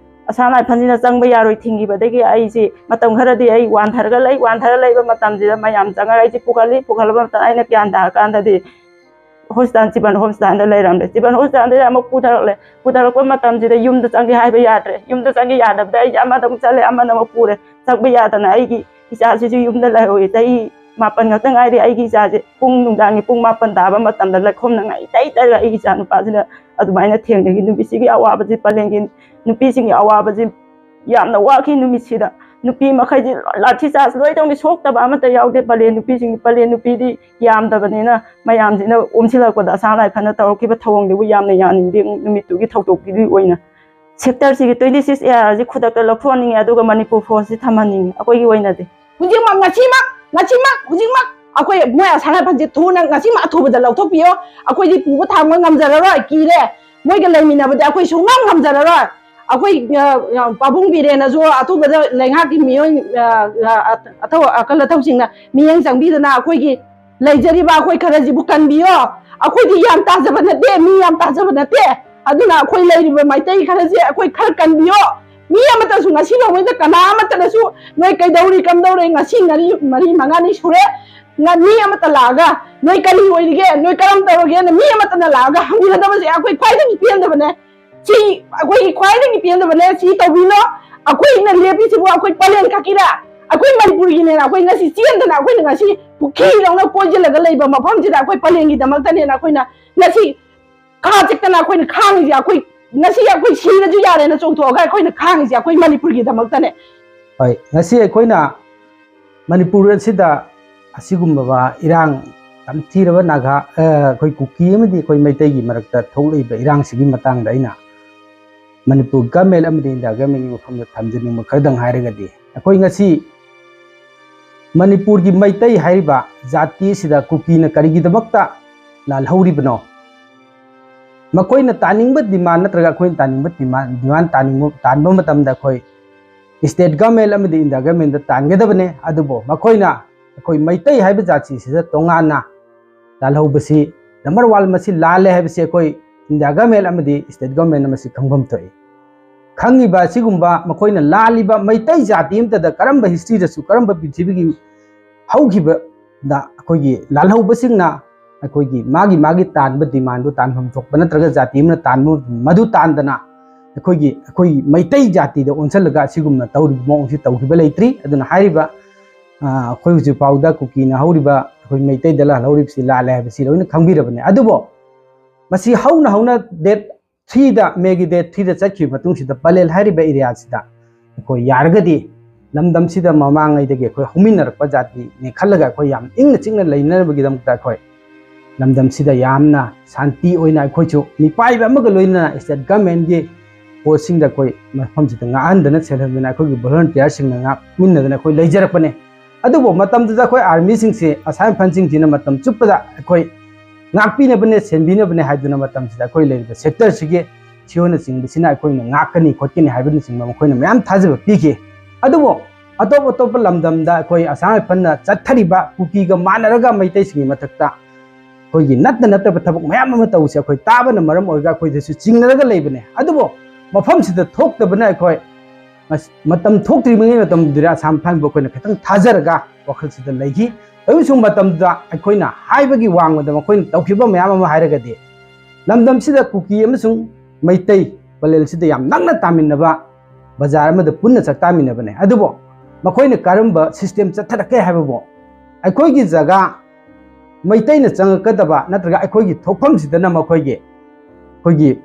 ꯑꯁꯥ ꯂꯥꯏꯐꯝꯁꯤꯅ ꯆꯪꯕ ꯌꯥꯔꯣꯏ ꯊꯤꯡꯈꯤꯕꯗꯒꯤ ꯑꯩꯁꯤ ꯃꯇꯝ ꯈꯔꯗꯤ ꯑꯩ ꯋꯥꯟꯊꯔꯒ ꯂꯩ꯫ ꯋꯥꯟꯊꯔ ꯂꯩꯕ ꯃꯇꯝꯁꯤꯗ ꯃꯌꯥꯝ ꯆꯪꯉꯒ ꯑꯩꯁꯤ ꯄꯨꯈꯠꯂꯤ꯫ ꯄꯨꯈꯠꯂꯕ ꯃꯇꯝꯗ ꯑꯩꯅ ꯒ꯭ꯌꯥꯟ ꯇꯥꯔꯀꯥꯟꯗꯗꯤ ꯍꯣꯁꯄꯤꯇꯥꯜ, ꯆꯤꯕꯟ ꯍꯣꯁꯄꯤꯇꯥꯜꯗ ꯂꯩꯔꯝꯂꯦ꯫ ꯆꯤꯕꯟ ꯍꯣꯁꯄꯤꯇꯥꯜꯗ ꯑꯃꯨꯛ ꯄꯨꯊꯔꯛꯂꯦ꯫ ꯄꯨꯊꯔꯛꯄ ꯃꯇꯝꯁꯤꯗ ꯌꯨꯝꯗ ꯆꯪꯒꯦ ꯍꯥꯏꯕ ꯌꯥꯗ꯭ꯔꯦ꯫ ꯌꯨꯝꯗ ꯆꯪꯒꯦ ꯌꯥꯗꯕꯗ ꯑꯩꯁꯦ ꯑꯃꯗ ꯑꯃꯨꯛ ꯆꯠꯂꯦ, ꯑꯃꯗ ꯑꯃꯨꯛ ꯄꯨꯔꯦ꯫ ꯆꯪꯕ ꯌꯥꯗꯅ ꯑꯩꯒꯤ ꯏꯆꯥꯁꯤꯁꯨ ꯌꯨꯝꯗ ꯂꯩꯍꯧꯏ꯫ ꯆꯍꯤ ꯃꯥꯄꯟ ꯈꯛꯇ ꯉꯥꯏꯔꯤ꯫ ꯑꯩꯒꯤ ꯏꯆꯥꯁꯦ ꯄꯨꯡ, ꯅꯨꯡꯗꯥꯡꯒꯤ ꯄꯨꯡ ꯃꯥꯄꯟ ꯇꯥꯕ ꯃꯇꯝꯗ ꯂꯩꯈꯣꯝꯅ ꯉꯥꯏ ꯇꯩ ꯇꯩꯔꯒ ꯑꯩꯒꯤ ꯏꯆꯥ ꯅꯨꯄꯥꯁꯤꯅ ꯑꯗꯨꯃꯥꯏꯅ ꯊꯦꯡꯅꯈꯤ꯫ ꯅꯨꯃꯤꯠꯁꯤꯒꯤ ꯑꯋꯥꯕꯁꯤ, ꯄꯂꯦꯟꯒꯤ ꯅꯨꯄꯤꯁꯤꯡꯒꯤ ꯑꯋꯥꯕꯁꯤ ꯌꯥꯝꯅ ꯋꯥꯈꯤ꯫ ꯅꯨꯃꯤꯠꯁꯤꯗ ꯅꯨꯄꯤ ꯃꯈꯩꯁꯤ ꯂꯥꯊꯤ ꯆꯥꯔꯖ ꯂꯣꯏ ꯇꯧꯅꯤ, ꯁꯣꯛꯇꯕ ꯑꯃꯠꯇ ꯌꯥꯎꯗꯦ꯫ ꯄꯂꯦꯟ ꯅꯨꯄꯤꯁꯤꯡ, ꯄꯂꯦꯟ ꯅꯨꯄꯤꯗꯤ ꯌꯥꯝꯗꯕꯅꯤꯅ ꯃꯌꯥꯝꯁꯤꯅ ꯑꯣꯝꯁꯤꯜꯂꯛꯄꯗ ꯑꯁꯥ ꯂꯥꯏꯐꯅ ꯇꯧꯔꯛꯈꯤꯕ ꯊꯧꯑꯣꯡꯗꯨꯕꯨ ꯌꯥꯝꯅ ꯌꯥꯅꯤꯡꯗꯦ꯫ ꯅꯨꯃꯤꯠꯇꯨꯒꯤ ꯊꯧꯗꯣꯛꯀꯤꯗꯨꯒꯤ ꯑꯣꯏꯅ ꯁꯦꯛꯇꯔꯁꯤꯒꯤ ꯇ꯭ꯋꯦꯟꯇꯤ ꯁꯤꯛꯁ ꯑꯦ ꯑꯥꯔꯁꯤ ꯈꯨꯗꯛꯇ ꯂꯧꯊꯣꯛꯍꯟꯅꯤꯡꯉꯤ, ꯑꯗꯨꯒ ꯃꯅꯤꯄꯨꯔ ꯐꯣꯔꯁꯁꯤ ꯊꯝꯍꯟꯅꯤꯡꯉꯤ ꯑꯩꯈꯣꯏꯒꯤ ꯑꯣꯏꯅꯗꯤ꯫ ꯍꯧꯖꯤꯛꯃꯛ, ꯉꯁꯤꯃꯛ, ꯉꯁꯤꯃꯛ, ꯍꯧꯖꯤꯛꯃꯛ ꯑꯩꯈꯣꯏ ꯃꯣꯏ ꯑꯁꯥ ꯂꯥꯏꯐꯝꯁꯦ ꯊꯨꯅ, ꯉꯁꯤꯃꯛ ꯑꯊꯨꯕꯗ ꯂꯧꯊꯣꯛꯄꯤꯌꯣ꯫ ꯑꯩꯈꯣꯏꯗꯤ ꯄꯨꯕ ꯊꯥꯡꯕ ꯉꯝꯖꯔꯔꯣꯏ, ꯀꯤꯔꯦ꯫ ꯃꯣꯏꯒ ꯂꯩꯃꯤꯟꯅꯕꯗꯤ ꯑꯩꯈꯣꯏ ꯁꯨꯡꯉꯝ ꯉꯝꯖꯔꯔꯣꯏ꯫ ꯑꯩꯈꯣꯏ, ꯑ, ꯑ, ꯄꯥꯕꯨꯡ ꯕꯤꯔꯦꯟꯅꯁꯨ ꯑꯊꯨꯕꯗ ꯂꯩꯉꯥꯛꯀꯤ ꯃꯤꯑꯣꯏ, ꯑ, ꯑ, ꯑꯊꯧ-, ꯑꯀꯜ ꯑꯊꯧꯁꯤꯡꯅ ꯃꯤꯠꯌꯦꯡ ꯆꯪꯕꯤꯗꯅ ꯑꯩꯈꯣꯏꯒꯤ ꯂꯩꯖꯔꯤꯕ ꯑꯩꯈꯣꯏ ꯈꯔꯁꯤꯕꯨ ꯀꯟꯕꯤꯌꯣ꯫ ꯑꯩꯈꯣꯏꯗꯤ ꯌꯥꯝ ꯇꯥꯖꯕ ꯅꯠꯇꯦ, ꯃꯤ ꯌꯥꯝ ꯇꯥꯖꯕ ꯅꯠꯇꯦ꯫ ꯑꯗꯨꯅ ꯑꯩꯈꯣꯏ ꯂꯩꯔꯤꯕ ꯃꯩꯇꯩ ꯈꯔꯁꯦ ꯑꯩꯈꯣꯏ ꯈꯔ ꯀꯟꯕꯤꯌꯣ꯫ ꯃꯤ ꯑꯃꯠꯇꯁꯨ ꯉꯁꯤ ꯅꯣꯡꯃꯩꯗ ꯀꯅꯥ ꯑꯃꯠꯇꯅꯁꯨ ꯅꯣꯏ ꯀꯩꯗꯧꯔꯤ ꯀꯝꯗꯧꯔꯤ, ꯉꯁꯤ ꯉꯔꯤ ꯃꯔꯤ ꯃꯉꯥꯅꯤ ꯁꯨꯔꯦ, ꯉ-, ꯃꯤ ꯑꯃꯠꯇ ꯂꯥꯛꯑꯒ "ꯅꯣꯏ ꯀꯔꯤ ꯑꯣꯏꯔꯤꯒꯦ, ꯅꯣꯏ ꯀꯔꯝ ꯇꯧꯔꯒꯦꯅ" ꯃꯤ ꯑꯃꯠꯇꯅ ꯂꯥꯛꯑꯒ ꯍꯪꯕꯤꯒꯗꯕꯁꯦ ꯑꯩꯈꯣꯏ ꯈ꯭ꯋꯥꯏꯗꯒꯤ ꯄꯦꯟꯗꯕꯅꯦ꯫ ꯁꯤ ꯑꯩꯈꯣꯏꯒꯤ ꯈ꯭ꯋꯥꯏꯗꯒꯤ ꯄꯦꯟꯗꯕꯅꯦ꯫ ꯁꯤ ꯇꯧꯕꯤꯅꯣ꯫ ꯑꯩꯈꯣꯏꯅ ꯂꯦꯞꯄꯤꯁꯤꯕꯨ ꯑꯩꯈꯣꯏ ꯄꯂꯦꯟ ꯈꯛꯀꯤꯔ? ꯑꯩꯈꯣꯏ ꯃꯅꯤꯄꯨꯔꯒꯤꯅꯦꯅ ꯑꯩꯈꯣꯏ ꯉꯁꯤ ꯆꯦꯟꯗꯅ, ꯑꯩꯈꯣꯏꯅ ꯉꯁꯤ ꯄꯨꯈ꯭ꯔꯤꯗꯧꯅ ꯀꯣꯏꯁꯤꯜꯂꯒ ꯂꯩꯕ ꯃꯐꯝꯁꯤꯗ ꯑꯩꯈꯣꯏ ꯄꯂꯦꯟꯒꯤꯗꯃꯛꯇꯅꯦꯅ ꯑꯩꯈꯣꯏꯅ ꯉꯁꯤ ꯈꯥ ꯆꯤꯛꯇꯅ ꯑꯩꯈꯣꯏꯅ ꯈꯥꯡꯉꯤꯁꯦ꯫ ꯑꯩꯈꯣꯏ ꯉꯁꯤ ꯑꯩꯈꯣꯏ ꯁꯤꯔꯁꯨ ꯌꯥꯔꯦꯅ ꯆꯣꯡꯊꯣꯛꯑꯒ ꯑꯩꯈꯣꯏꯅ ꯈꯥꯡꯉꯤꯁꯦ ꯑꯩꯈꯣꯏ ꯃꯅꯤꯄꯨꯔꯒꯤꯗꯃꯛꯇꯅꯦ꯫ ꯍꯣꯏ, ꯉꯁꯤ ꯑꯩꯈꯣꯏꯅ ꯃꯅꯤꯄꯨꯔ ꯑꯁꯤꯗ ꯑꯁꯤꯒꯨꯝꯂꯕ ꯏꯔꯥꯡ ꯇꯝꯊꯤꯔꯕ ꯅꯥꯒꯥ, ꯑ, ꯑꯩꯈꯣꯏ ꯀꯨꯀꯤ ꯑꯃꯗꯤ ꯑꯩꯈꯣꯏ ꯃꯩꯇꯩꯒꯤ ꯃꯔꯛꯇ ꯊꯣꯛꯂꯛꯏꯕ ꯏꯔꯥꯡꯁꯤꯒꯤ ꯃꯇꯥꯡꯗ ꯑꯩꯅ ꯃꯅꯤꯄꯨꯔ ꯒꯃꯦꯟ ꯑꯃꯗꯤ ꯏꯟꯗꯤꯌꯥ ꯒꯃꯦꯟꯒꯤ ꯃꯐꯝꯗ ꯊꯝꯖꯅꯤꯡꯕ ꯈꯔꯗꯪ ꯍꯥꯏꯔꯒꯗꯤ, ꯑꯩꯈꯣꯏ ꯉꯁꯤ ꯃꯅꯤꯄꯨꯔꯒꯤ ꯃꯩꯇꯩ ꯍꯥꯏꯔꯤꯕ ꯖꯥꯇꯤ ꯑꯁꯤꯗ ꯀꯨꯀꯤꯅ ꯀꯔꯤꯒꯤꯗꯃꯛꯇ ꯂꯥꯜꯍꯧꯔꯤꯕꯅꯣ? ꯃꯈꯣꯏꯅ ꯇꯥꯅꯤꯡꯕ demand ꯅꯠꯇ꯭ꯔꯒ ꯑꯩꯈꯣꯏꯅ ꯇꯥꯅꯤꯡꯕ demand, demand ꯇꯥꯅꯤꯡꯕ, ꯇꯥꯟꯕ ꯃꯇꯝꯗ ꯑꯩꯈꯣꯏ state government ꯑꯃꯗꯤ India government ꯇ ꯇꯥꯟꯒꯗꯕꯅꯦ꯫ ꯑꯗꯨꯕꯨ ꯃꯈꯣꯏꯅ ꯑꯩꯈꯣꯏ ꯃꯩꯇꯩ ꯍꯥꯏꯕ ꯖꯥꯇꯤꯁꯤꯗ ꯇꯣꯉꯥꯟꯅ ꯂꯥꯜꯍꯧꯕꯁꯤ number one, ꯃꯁꯤ ꯂꯥꯜꯂꯦ ꯍꯥꯏꯕꯁꯤ ꯑꯩꯈꯣꯏ India government ꯑꯃꯗꯤ state government ꯅ ꯃꯁꯤ ꯈꯪꯐꯝ ꯊꯣꯛꯏ꯫ ꯈꯪꯉꯤꯕ ꯑꯁꯤꯒꯨꯝꯕ ꯃꯈꯣꯏꯅ ꯂꯥꯜꯂꯤꯕ ꯃꯩꯇꯩ ꯖꯥꯇꯤ ꯑꯃꯠꯇꯗ ꯀꯔꯝꯕ history ꯗꯁꯨ, ꯀꯔꯝꯕ ꯄ꯭ꯔꯤꯊꯤꯕꯤꯒꯤ ꯍꯧꯈꯤꯕꯗ ꯑꯩꯈꯣꯏꯒꯤ ꯂꯥꯜꯍꯧꯕꯁꯤꯡꯅ ꯑꯩꯈꯣꯏꯒꯤ ꯃꯥꯒꯤ ꯃꯥꯒꯤ ꯇꯥꯟꯕ demand ꯗꯨ ꯇꯥꯟꯐꯝ ꯊꯣꯛꯄ ꯅꯠꯇ꯭ꯔꯒ ꯖꯥꯇꯤ ꯑꯃꯅ ꯇꯥꯟꯕ ꯃꯗꯨ ꯇꯥꯟꯗꯅ ꯑꯩꯈꯣꯏꯒꯤ, ꯑꯩꯈꯣꯏ ꯃꯩꯇꯩ ꯖꯥꯇꯤꯗ ꯑꯣꯟꯁꯤꯜꯂꯒ ꯑꯁꯤꯒꯨꯝꯅ ꯇꯧꯔꯤꯕ ꯃꯑꯣꯡꯁꯤ ꯇꯧꯈꯤꯕ ꯂꯩꯇ꯭ꯔꯤ꯫ ꯑꯗꯨꯅ ꯍꯥꯏꯔꯤꯕ, ꯑ, ꯑꯩꯈꯣꯏ ꯍꯧꯖꯤꯛ ꯐꯥꯎꯗ ꯀꯨꯀꯤꯅ ꯍꯧꯔꯤꯕ ꯑꯩꯈꯣꯏ ꯃꯩꯇꯩꯗ ꯂꯥꯜꯍꯧꯔꯤꯕꯁꯤ ꯂꯥꯜꯂꯦ ꯍꯥꯏꯕꯁꯤ ꯂꯣꯏꯅ ꯈꯪꯕꯤꯔꯕꯅꯦ꯫ ꯑꯗꯨꯕꯨ ꯃꯁꯤ ꯍꯧꯅ ꯍꯧꯅ date three ꯗ, May ꯒꯤ date three ꯗ ꯆꯠꯈꯤꯕ ꯃꯇꯨꯡꯁꯤꯗ ꯄꯂꯦꯜ ꯍꯥꯏꯔꯤꯕ area ꯁꯤꯗ ꯑꯩꯈꯣꯏ ꯌꯥꯔꯒꯗꯤ ꯂꯝꯗꯝꯁꯤꯗ ꯃꯃꯥꯡꯉꯩꯗꯒꯤ ꯑꯩꯈꯣꯏ ꯍꯧꯃꯤꯟꯅꯔꯛꯄ ꯖꯥꯇꯤꯅꯤ ꯈꯜꯂꯒ ꯑꯩꯈꯣꯏ ꯌꯥꯝ ꯏꯪꯅ ꯆꯤꯛꯅ ꯂꯩꯅꯅꯕꯒꯤꯗꯃꯛꯇ ꯑꯩꯈꯣꯏ ꯂꯝꯗꯝꯁꯤꯗ ꯌꯥꯝꯅ ꯁꯥꯟꯇꯤ ꯑꯣꯏꯅ ꯑꯩꯈꯣꯏꯁꯨ ꯃꯤꯄꯥꯏꯕ ꯑꯃꯒ ꯂꯣꯏꯅꯅ state government ꯀꯤ post ꯁꯤꯡꯗ ꯑꯩꯈꯣꯏ ꯃꯐꯝꯁꯤꯗ ꯉꯥꯛꯍꯟꯗꯅ ꯁꯦꯜꯍꯟꯗꯅ ꯑꯩꯈꯣꯏꯒꯤ volunteer ꯁꯤꯡꯅ ꯉꯥꯛꯃꯤꯟꯅꯗꯅ ꯑꯩꯈꯣꯏ ꯂꯩꯖꯔꯛꯄꯅꯦ꯫ ꯑꯗꯨꯕꯨ ꯃꯇꯝꯗꯨꯗ ꯑꯩꯈꯣꯏ army ꯁꯤꯡꯁꯤ, ꯑꯁꯥꯝ ꯔꯥꯏꯐꯜꯁꯤꯡꯁꯤꯅ ꯃꯇꯝ ꯆꯨꯞꯄꯗ ꯑꯩꯈꯣꯏ ꯉꯥꯛꯄꯤꯅꯕꯅꯦ, ꯁꯦꯟꯕꯤꯅꯕꯅꯦ ꯍꯥꯏꯗꯨꯅ ꯃꯇꯝꯁꯤꯗ ꯑꯩꯈꯣꯏ ꯂꯩꯔꯤꯕ sector ꯁꯤꯒꯤ ꯁꯤꯑꯣꯅꯆꯤꯡꯕꯁꯤꯅ ꯑꯩꯈꯣꯏꯅ ꯉꯥꯛꯀꯅꯤ ꯈꯣꯠꯀꯅꯤ ꯍꯥꯏꯕꯅꯆꯤꯡꯕ ꯃꯈꯣꯏꯅ ꯃꯌꯥꯝ ꯊꯥꯖꯕ ꯄꯤꯈꯤ꯫ ꯑꯗꯨꯕꯨ ꯑꯇꯣꯞ ꯑꯇꯣꯞꯄ ꯂꯝꯗꯝꯗ ꯑꯩꯈꯣꯏ ꯑꯁꯥꯝ ꯔꯥꯏꯐꯜꯅ ꯆꯠꯊꯔꯤꯕ ꯀꯨꯀꯤꯒ ꯃꯥꯟꯅꯔꯒ ꯃꯩꯇꯩꯁꯤꯡꯒꯤ ꯃꯊꯛꯇ ꯑꯩꯈꯣꯏꯒꯤ ꯅꯠꯇ ꯅꯠꯇꯕ ꯊꯕꯛ ꯃꯌꯥꯝ ꯑꯃ ꯇꯧꯕꯁꯦ ꯑꯩꯈꯣꯏ ꯇꯥꯕꯅ ꯃꯔꯝ ꯑꯣꯏꯔꯒ ꯑꯩꯈꯣꯏꯗꯁꯨ ꯆꯤꯡꯅꯔꯒ ꯂꯩꯕꯅꯦ꯫ ꯑꯗꯨꯕꯨ ꯃꯐꯝꯁꯤꯗ ꯊꯣꯛꯇꯕꯅ ꯑꯩꯈꯣꯏ ꯃꯁ-, ꯃꯇꯝ ꯊꯣꯛꯇ꯭ꯔꯤꯉꯩ ꯃꯇꯝꯗꯨꯗ ꯑꯁꯥꯝ ꯐꯥꯏꯟꯕꯨ ꯑꯩꯈꯣꯏꯅ ꯈꯤꯇꯪ ꯊꯥꯖꯔꯒ ꯋꯥꯈꯜꯁꯤꯗ ꯂꯩꯈꯤ꯫ ꯇꯧꯔꯤꯕ ꯃꯇꯝꯗ ꯑꯩꯈꯣꯏꯅ ꯍꯥꯏꯕꯒꯤ ꯋꯥꯡꯃꯗ ꯃꯈꯣꯏꯅ ꯇꯧꯈꯤꯕ ꯃꯌꯥꯝ ꯑꯃ ꯍꯥꯏꯔꯒꯗꯤ, ꯂꯝꯗꯝꯁꯤꯗ ꯀꯨꯀꯤ ꯑꯃꯁꯨꯡ ꯃꯩꯇꯩ ꯄꯂꯦꯜꯁꯤꯗ ꯌꯥꯝ ꯅꯛꯅ ꯇꯥꯃꯤꯟꯅꯕ, ꯕꯖꯥꯔ ꯑꯃꯗ ꯄꯨꯟꯅ ꯆꯥꯛ ꯇꯥꯃꯤꯟꯅꯕꯅꯦ꯫ ꯑꯗꯨꯕꯨ ꯃꯈꯣꯏꯅ ꯀꯔꯝꯕ system ꯆꯠꯊꯔꯛꯀꯦ ꯍꯥꯏꯕꯕꯨ, ꯑꯩꯈꯣꯏꯒꯤ ꯖꯒꯥ ꯃꯩꯇꯩꯅ ꯆꯪꯉꯛꯀꯗꯕ ꯅꯠꯇ꯭ꯔꯒ ꯑꯩꯈꯣꯏꯒꯤ ꯊꯣꯛꯐꯝꯁꯤꯗꯅ ꯃꯈꯣꯏꯒꯤ, ꯑꯩꯈꯣꯏꯒꯤ,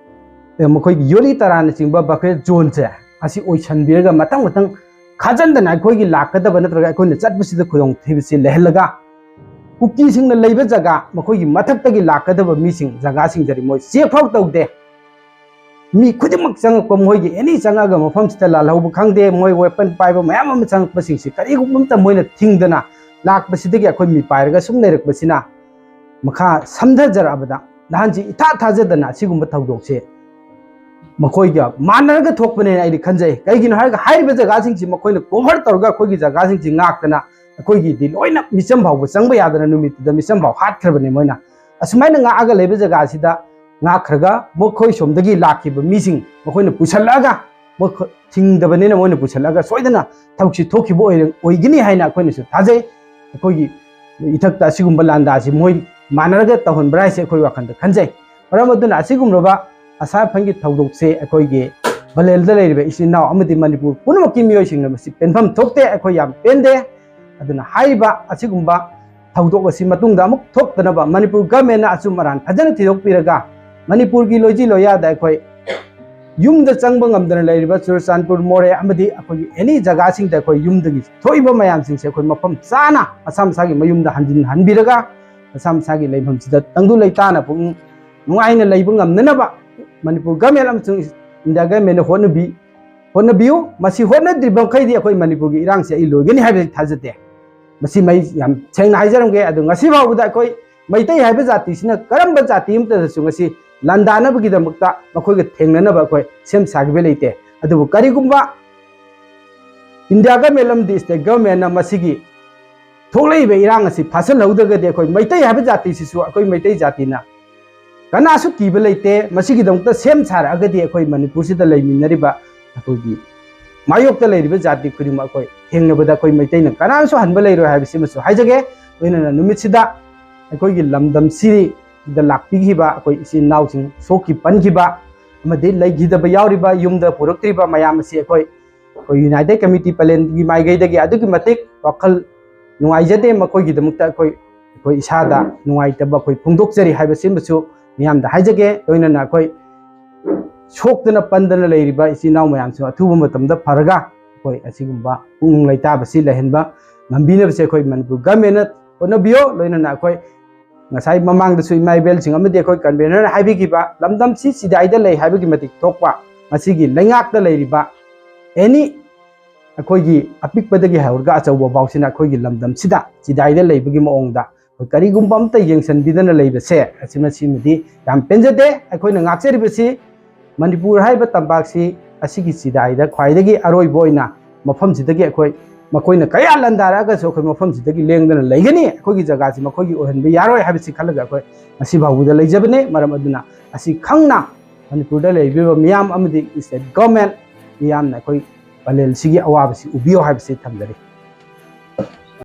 ꯑꯦ, ꯃꯈꯣꯏꯒꯤ ꯌꯣꯂꯤ ꯇꯔꯥꯅꯆꯤꯡꯕ buffer zone ꯁꯦ ꯑꯁꯤ ꯑꯣꯏꯁꯟꯕꯤꯔꯒ ꯃꯊꯪ ꯃꯊꯪ ꯈꯥꯖꯟꯗꯅ ꯑꯩꯈꯣꯏꯒꯤ ꯂꯥꯛꯀꯗꯕ ꯅꯠꯇ꯭ꯔꯒ ꯑꯩꯈꯣꯏꯅ ꯆꯠꯄꯁꯤꯗ ꯈꯨꯗꯣꯡꯊꯤꯕꯁꯤ ꯂꯩꯍꯜꯂꯒ, ꯀꯨꯀꯤꯁꯤꯡꯅ ꯂꯩꯕ ꯖꯒꯥ, ꯃꯈꯣꯏꯒꯤ ꯃꯊꯛꯇꯒꯤ ꯂꯥꯛꯀꯗꯕ ꯃꯤꯁꯤꯡ ꯖꯒꯥꯁꯤꯡꯗꯗꯤ ꯃꯣꯏ check ꯐꯥꯎ ꯇꯧꯗꯦ꯫ ꯃꯤ ꯈꯨꯗꯤꯡꯃꯛ ꯆꯪꯉꯛꯄ, ꯃꯈꯣꯏꯒꯤ ꯑꯦꯅꯤ ꯆꯪꯉꯒ ꯃꯐꯝꯁꯤꯗ ꯂꯥꯜꯍꯧꯕ ꯈꯪꯗꯦ, ꯃꯣꯏ ꯋꯦꯄꯟ ꯄꯥꯏꯕ ꯃꯌꯥꯝ ꯑꯃ ꯆꯪꯉꯛꯄꯁꯤꯡꯁꯤ ꯀꯔꯤꯒꯨꯝꯕ ꯑꯃꯇ ꯃꯣꯏꯅ ꯊꯤꯡꯗꯅ ꯂꯥꯛꯄꯁꯤꯗꯒꯤ ꯑꯩꯈꯣꯏ ꯃꯤꯄꯥꯏꯔꯒ ꯁꯨꯝ ꯂꯩꯔꯛꯄꯁꯤꯅ ꯃꯈꯥ ꯁꯝꯊꯖꯔꯛꯑꯕꯗ ꯅꯍꯥꯟꯁꯤ ꯏꯊꯥ ꯊꯥꯖꯗꯅ ꯑꯁꯤꯒꯨꯝꯕ ꯊꯧꯗꯣꯛꯁꯦ ꯃꯈꯣꯏꯒ ꯃꯥꯟꯅꯔꯒ ꯊꯣꯛꯄꯅꯦꯅ ꯑꯩꯗꯤ ꯈꯟꯖꯩ꯫ ꯀꯩꯒꯤꯅꯣ ꯍꯥꯏꯔꯒ ꯍꯥꯏꯔꯤꯕ ꯖꯒꯥꯁꯤꯡꯁꯤ ꯃꯈꯣꯏꯅ ꯀꯣꯚꯔ ꯇꯧꯔꯒ ꯑꯩꯈꯣꯏꯒꯤ ꯖꯒꯥꯁꯤꯡꯁꯤ ꯉꯥꯛꯇꯅ ꯑꯩꯈꯣꯏꯒꯤꯗꯤ ꯂꯣꯏꯅ ꯃꯤꯆꯝ ꯐꯥꯎꯕ ꯆꯪꯕ ꯌꯥꯗꯅ ꯅꯨꯃꯤꯠꯇꯨꯗ ꯃꯤꯆꯝ ꯐꯥꯎ ꯍꯥꯠꯈ꯭ꯔꯕꯅꯦ ꯃꯣꯏꯅ꯫ ꯑꯁꯨꯃꯥꯏꯅ ꯉꯥꯛꯑꯒ ꯂꯩꯕ ꯖꯒꯥꯁꯤꯗ ꯉꯥꯛꯈ꯭ꯔꯒ ꯃꯈꯣꯏ ꯁꯣꯝꯗꯒꯤ ꯂꯥꯛꯈꯤꯕ ꯃꯤꯁꯤꯡ ꯃꯈꯣꯏꯅ ꯄꯨꯁꯜꯂꯛꯑꯒ ꯃꯈꯣꯏ ꯊꯤꯡꯗꯕꯅꯤꯅ ꯃꯣꯏꯅ ꯄꯨꯁꯜꯂꯛꯑꯒ ꯁꯣꯏꯗꯅ ꯊꯕꯛꯁꯤ ꯊꯣꯛꯈꯤꯕ ꯑꯣꯏꯔ-, ꯑꯣꯏꯒꯅꯤ ꯍꯥꯏꯅ ꯑꯩꯈꯣꯏꯅꯁꯨ ꯊꯥꯖꯩ꯫ ꯑꯩꯈꯣꯏꯒꯤ ꯏꯊꯛꯇ ꯑꯁꯤꯒꯨꯝꯕ ꯂꯥꯟꯗꯥꯁꯤ ꯃꯣꯏ ꯃꯥꯟꯅꯔꯒ ꯇꯧꯍꯟꯕ꯭ꯔꯥ ꯍꯥꯏꯁꯦ ꯑꯩꯈꯣꯏ ꯋꯥꯈꯜꯗ ꯈꯟꯖꯩ꯫ ꯃꯔꯝ ꯑꯗꯨꯅ ꯑꯁꯤꯒꯨꯝꯂꯕ ꯑꯁꯥ ꯑꯐꯟꯒꯤ ꯊꯧꯗꯣꯛꯁꯦ ꯑꯩꯈꯣꯏꯒꯤ ꯄꯂꯦꯜꯗ ꯂꯩꯔꯤꯕ ꯏꯆꯤꯟ ꯏꯅꯥꯎ ꯑꯃꯗꯤ ꯃꯅꯤꯄꯨꯔ ꯄꯨꯝꯅꯃꯛꯀꯤ ꯃꯤꯑꯣꯏꯁꯤꯡꯅ ꯃꯁꯤ ꯄꯦꯟꯐꯝ ꯊꯣꯛꯇꯦ, ꯑꯩꯈꯣꯏ ꯌꯥꯝ ꯄꯦꯟꯗꯦ꯫ ꯑꯗꯨꯅ ꯍꯥꯏꯔꯤꯕ ꯑꯁꯤꯒꯨꯝꯕ ꯊꯧꯗꯣꯛ ꯑꯁꯤ ꯃꯇꯨꯡꯗ ꯑꯃꯨꯛ ꯊꯣꯛꯇꯅꯕ ꯃꯅꯤꯄꯨꯔ ꯒꯃꯦꯟꯅ ꯑꯆꯨꯝ ꯑꯔꯥꯟ ꯐꯖꯅ ꯊꯤꯗꯣꯛꯄꯤꯔꯒ ꯃꯅꯤꯄꯨꯔꯒꯤ ꯂꯣꯏꯖꯤ ꯂꯣꯏꯌꯥꯗ ꯑꯩꯈꯣꯏ ꯌꯨꯝꯗ ꯆꯪꯕ ꯉꯝꯗꯅ ꯂꯩꯔꯤꯕ ꯆꯨꯔꯆꯥꯟꯄꯨꯔ, ꯃꯣꯔꯦ ꯑꯃꯗꯤ ꯑꯩꯈꯣꯏꯒꯤ ꯑꯦꯅꯤ ꯖꯒꯥꯁꯤꯡꯗ ꯑꯩꯈꯣꯏ ꯌꯨꯝꯗꯒꯤ ꯊꯣꯛꯏꯕ ꯃꯌꯥꯝꯁꯤꯡꯁꯦ ꯑꯩꯈꯣꯏ ꯃꯐꯝ ꯆꯥꯅ ꯃꯁꯥ ꯃꯁꯥꯒꯤ ꯃꯌꯨꯝꯗ ꯍꯟꯖꯤꯟꯍꯟꯕꯤꯔꯒ ꯃꯁꯥ ꯃꯁꯥꯒꯤ ꯂꯩꯐꯝꯁꯤꯗ ꯇꯪꯗꯨ ꯂꯩꯇꯥꯅ ꯄꯨꯛꯅꯤꯡ ꯅꯨꯡꯉꯥꯏꯅ ꯂꯩꯕ ꯉꯝꯅꯅꯕ ꯃꯅꯤꯄꯨꯔ ꯒꯃꯦꯟ ꯑꯃꯁꯨꯡ ꯏꯟꯗꯤꯌꯥ ꯒꯃꯦꯟꯅ ꯍꯣꯠꯅꯕꯤ-, ꯍꯣꯠꯅꯕꯤꯌꯨ꯫ ꯃꯁꯤ ꯍꯣꯠꯅꯗ꯭ꯔꯤꯕ ꯃꯈꯩꯗꯤ ꯑꯩꯈꯣꯏ ꯃꯅꯤꯄꯨꯔꯒꯤ ꯏꯔꯥꯡꯁꯦ ꯑꯩ ꯂꯣꯏꯒꯅꯤ ꯍꯥꯏꯕꯁꯤ ꯊꯥꯖꯗꯦ꯫ ꯃꯁꯤ ꯑꯩ ꯌꯥꯝ ꯁꯦꯡꯅ ꯍꯥꯏꯖꯔꯝꯒꯦ꯫ ꯑꯗꯨ ꯉꯁꯤ ꯐꯥꯎꯕꯗ ꯑꯩꯈꯣꯏ ꯃꯩꯇꯩ ꯍꯥꯏꯕ ꯖꯥꯇꯤꯁꯤꯅ ꯀꯔꯝꯕ ꯖꯥꯇꯤ ꯑꯃꯠꯇꯗꯁꯨ ꯉꯁꯤ ꯂꯥꯟꯗꯥꯅꯕꯒꯤꯗꯃꯛꯇ ꯃꯈꯣꯏꯒ ꯊꯦꯡꯅꯅꯕ ꯑꯩꯈꯣꯏ ꯁꯦꯝ ꯁꯥꯈꯤꯕ ꯂꯩꯇꯦ꯫ ꯑꯗꯨꯕꯨ ꯀꯔꯤꯒꯨꯝꯕ ꯏꯟꯗꯤꯌꯥ ꯒꯃꯦꯟ ꯑꯃꯗꯤ ꯁ꯭ꯇꯦꯠ ꯒꯃꯦꯟꯅ ꯃꯁꯤꯒꯤ ꯊꯣꯛꯂꯛꯏꯕ ꯏꯔꯥꯡ ꯑꯁꯤ ꯐꯥꯁꯜꯍꯧꯗ꯭ꯔꯒꯗꯤ ꯑꯩꯈꯣꯏ ꯃꯩꯇꯩ ꯍꯥꯏꯕ ꯖꯥꯇꯤꯁꯤꯁꯨ ꯑꯩꯈꯣꯏ ꯃꯩꯇꯩ ꯖꯥꯇꯤꯅ ꯀꯅꯥꯁꯨ ꯀꯤꯕ ꯂꯩꯇꯦ꯫ ꯃꯁꯤꯒꯤꯗꯃꯛꯇ ꯁꯦꯝ ꯁꯥꯔꯛꯑꯒꯗꯤ ꯑꯩꯈꯣꯏ ꯃꯅꯤꯄꯨꯔꯁꯤꯗ ꯂꯩꯃꯤꯟꯅꯔꯤꯕ ꯑꯩꯈꯣꯏꯒꯤ ꯃꯥꯌꯣꯛꯇ ꯂꯩꯔꯤꯕ ꯖꯥꯇꯤ ꯈꯨꯗꯤꯡꯃꯛ ꯑꯩꯈꯣꯏ ꯊꯦꯡꯅꯕꯗ ꯑꯩꯈꯣꯏ ꯃꯩꯇꯩꯅ ꯀꯅꯥꯁꯨ ꯍꯟꯕ ꯂꯩꯔꯣꯏ ꯍꯥꯏꯕꯁꯤꯃꯁꯨ ꯍꯥꯏꯖꯒꯦ꯫ ꯂꯣꯏꯅꯅ ꯅꯨꯃꯤꯠꯁꯤꯗ ꯑꯩꯈꯣꯏꯒꯤ ꯂꯝꯗꯝꯁꯤꯗ ꯂꯥꯛꯄꯤꯈꯤꯕ ꯑꯩꯈꯣꯏ ꯏꯆꯤꯟ ꯏꯅꯥꯎꯁꯤꯡ ꯁꯣꯛꯈꯤ ꯄꯟꯈꯤꯕ ꯑꯃꯗꯤ ꯂꯩꯈꯤꯗꯕ ꯌꯥꯎꯔꯤꯕ ꯌꯨꯝꯗ ꯄꯨꯔꯛꯇ꯭ꯔꯤꯕ ꯃꯌꯥꯝ ꯑꯁꯤ ꯑꯩꯈꯣꯏ, ꯑꯩꯈꯣꯏ ꯌꯨꯅꯥꯏꯇꯦꯠ ꯀꯃꯤꯇꯤ ꯄꯂꯦꯟꯒꯤ ꯃꯥꯏꯀꯩꯗꯒꯤ ꯑꯗꯨꯛꯀꯤ ꯃꯇꯤꯛ ꯋꯥꯈꯜ ꯅꯨꯡꯉꯥꯏꯖꯗꯦ꯫ ꯃꯈꯣꯏꯒꯤꯗꯃꯛꯇ ꯑꯩꯈꯣꯏ, ꯑꯩꯈꯣꯏ ꯏꯁꯥꯗ ꯅꯨꯡꯉꯥꯏꯇꯕ ꯑꯩꯈꯣꯏ ꯐꯣꯡꯗꯣꯛꯆꯔꯤ ꯍꯥꯏꯕꯁꯤꯃꯁꯨ ꯃꯤꯌꯥꯝꯗ ꯍꯥꯏꯖꯒꯦ꯫ ꯂꯣꯏꯅꯅ ꯑꯩꯈꯣꯏ ꯁꯣꯛꯇꯅ ꯄꯟꯗꯅ ꯂꯩꯔꯤꯕ ꯏꯆꯤꯟ ꯏꯅꯥꯎ ꯃꯌꯥꯝꯁꯨ ꯑꯊꯨꯕ ꯃꯇꯝꯗ ꯐꯔꯒ ꯑꯩꯈꯣꯏ ꯑꯁꯤꯒꯨꯝꯕ ꯄꯨꯛꯅꯤꯡ ꯂꯩꯇꯥꯕꯁꯤ ꯂꯩꯍꯟꯕ ꯉꯝꯕꯤꯅꯕꯁꯦ ꯑꯩꯈꯣꯏ ꯃꯅꯤꯄꯨꯔ ꯒꯃꯦꯟꯅ ꯍꯣꯠꯅꯕꯤꯌꯣ꯫ ꯂꯣꯏꯅꯅ ꯑꯩꯈꯣꯏ ꯉꯁꯥꯏ ꯃꯃꯥꯡꯗꯁꯨ ꯏꯃꯥ ꯏꯕꯦꯜꯁꯤꯡ ꯑꯃꯗꯤ ꯑꯩꯈꯣꯏ ꯀꯟꯚꯦꯅꯔꯅ ꯍꯥꯏꯕꯤꯈꯤꯕ, ꯂꯝꯗꯝꯁꯤ ꯆꯤꯗꯥꯏꯗ ꯂꯩ ꯍꯥꯏꯕꯒꯤ ꯃꯇꯤꯛ ꯊꯣꯛꯄ, ꯃꯁꯤꯒꯤ ꯂꯩꯉꯥꯛꯇ ꯂꯩꯔꯤꯕ ꯑꯦꯅꯤ ꯑꯩꯈꯣꯏꯒꯤ ꯑꯄꯤꯛꯄꯗꯒꯤ ꯍꯧꯔꯒ ꯑꯆꯧꯕ ꯐꯥꯎꯁꯤꯅ ꯑꯩꯈꯣꯏꯒꯤ ꯂꯝꯗꯝꯁꯤꯗ ꯆꯤꯗꯥꯏꯗ ꯂꯩꯕꯒꯤ ꯃꯑꯣꯡꯗ ꯑꯩꯈꯣꯏ ꯀꯔꯤꯒꯨꯝꯕ ꯑꯝꯇ ꯌꯦꯡꯁꯤꯟꯕꯤꯗꯅ ꯂꯩꯕꯁꯦ, ꯑꯁꯤꯃꯁꯤꯃꯗꯤ ꯌꯥꯝ ꯄꯦꯟꯖꯗꯦ꯫ ꯑꯩꯈꯣꯏꯅ ꯉꯥꯛꯆꯔꯤꯕꯁꯤ ꯃꯅꯤꯄꯨꯔ ꯍꯥꯏꯔꯤꯕ ꯇꯝꯄꯥꯛꯁꯤ ꯑꯁꯤꯒꯤ ꯆꯤꯗꯥꯏꯗ ꯈ꯭ꯋꯥꯏꯗꯒꯤ ꯑꯔꯣꯏꯕ ꯑꯣꯏꯅ ꯃꯐꯝꯁꯤꯗꯒꯤ ꯑꯩꯈꯣꯏ, ꯃꯈꯣꯏꯅ ꯀꯌꯥ ꯂꯥꯟꯗꯥꯔꯛꯑꯒꯁꯨ ꯑꯩꯈꯣꯏ ꯃꯐꯝꯁꯤꯗꯒꯤ ꯂꯦꯡꯗꯅ ꯂꯩꯒꯅꯤ꯫ ꯑꯩꯈꯣꯏꯒꯤ ꯖꯒꯥꯁꯤ ꯃꯈꯣꯏꯒꯤ ꯑꯣꯏꯍꯟꯕ ꯌꯥꯔꯣꯏ ꯍꯥꯏꯕꯁꯤ ꯈꯜꯂꯒ ꯑꯩꯈꯣꯏ ꯉꯁꯤ ꯐꯥꯎꯕꯗ ꯂꯩꯖꯕꯅꯤ꯫ ꯃꯔꯝ ꯑꯗꯨꯅ ꯑꯁꯤ ꯈꯪꯅ ꯃꯅꯤꯄꯨꯔꯗ ꯂꯩꯕꯤꯕ ꯃꯤꯌꯥꯝ ꯑꯃꯗꯤ state government ꯃꯤꯌꯥꯝꯅ ꯑꯩꯈꯣꯏ ꯄꯂꯦꯜꯁꯤꯒꯤ ꯑꯋꯥꯕꯁꯤ ꯎꯕꯤꯌꯣ ꯍꯥꯏꯕꯁꯤ ꯊꯝꯖꯔꯤ꯫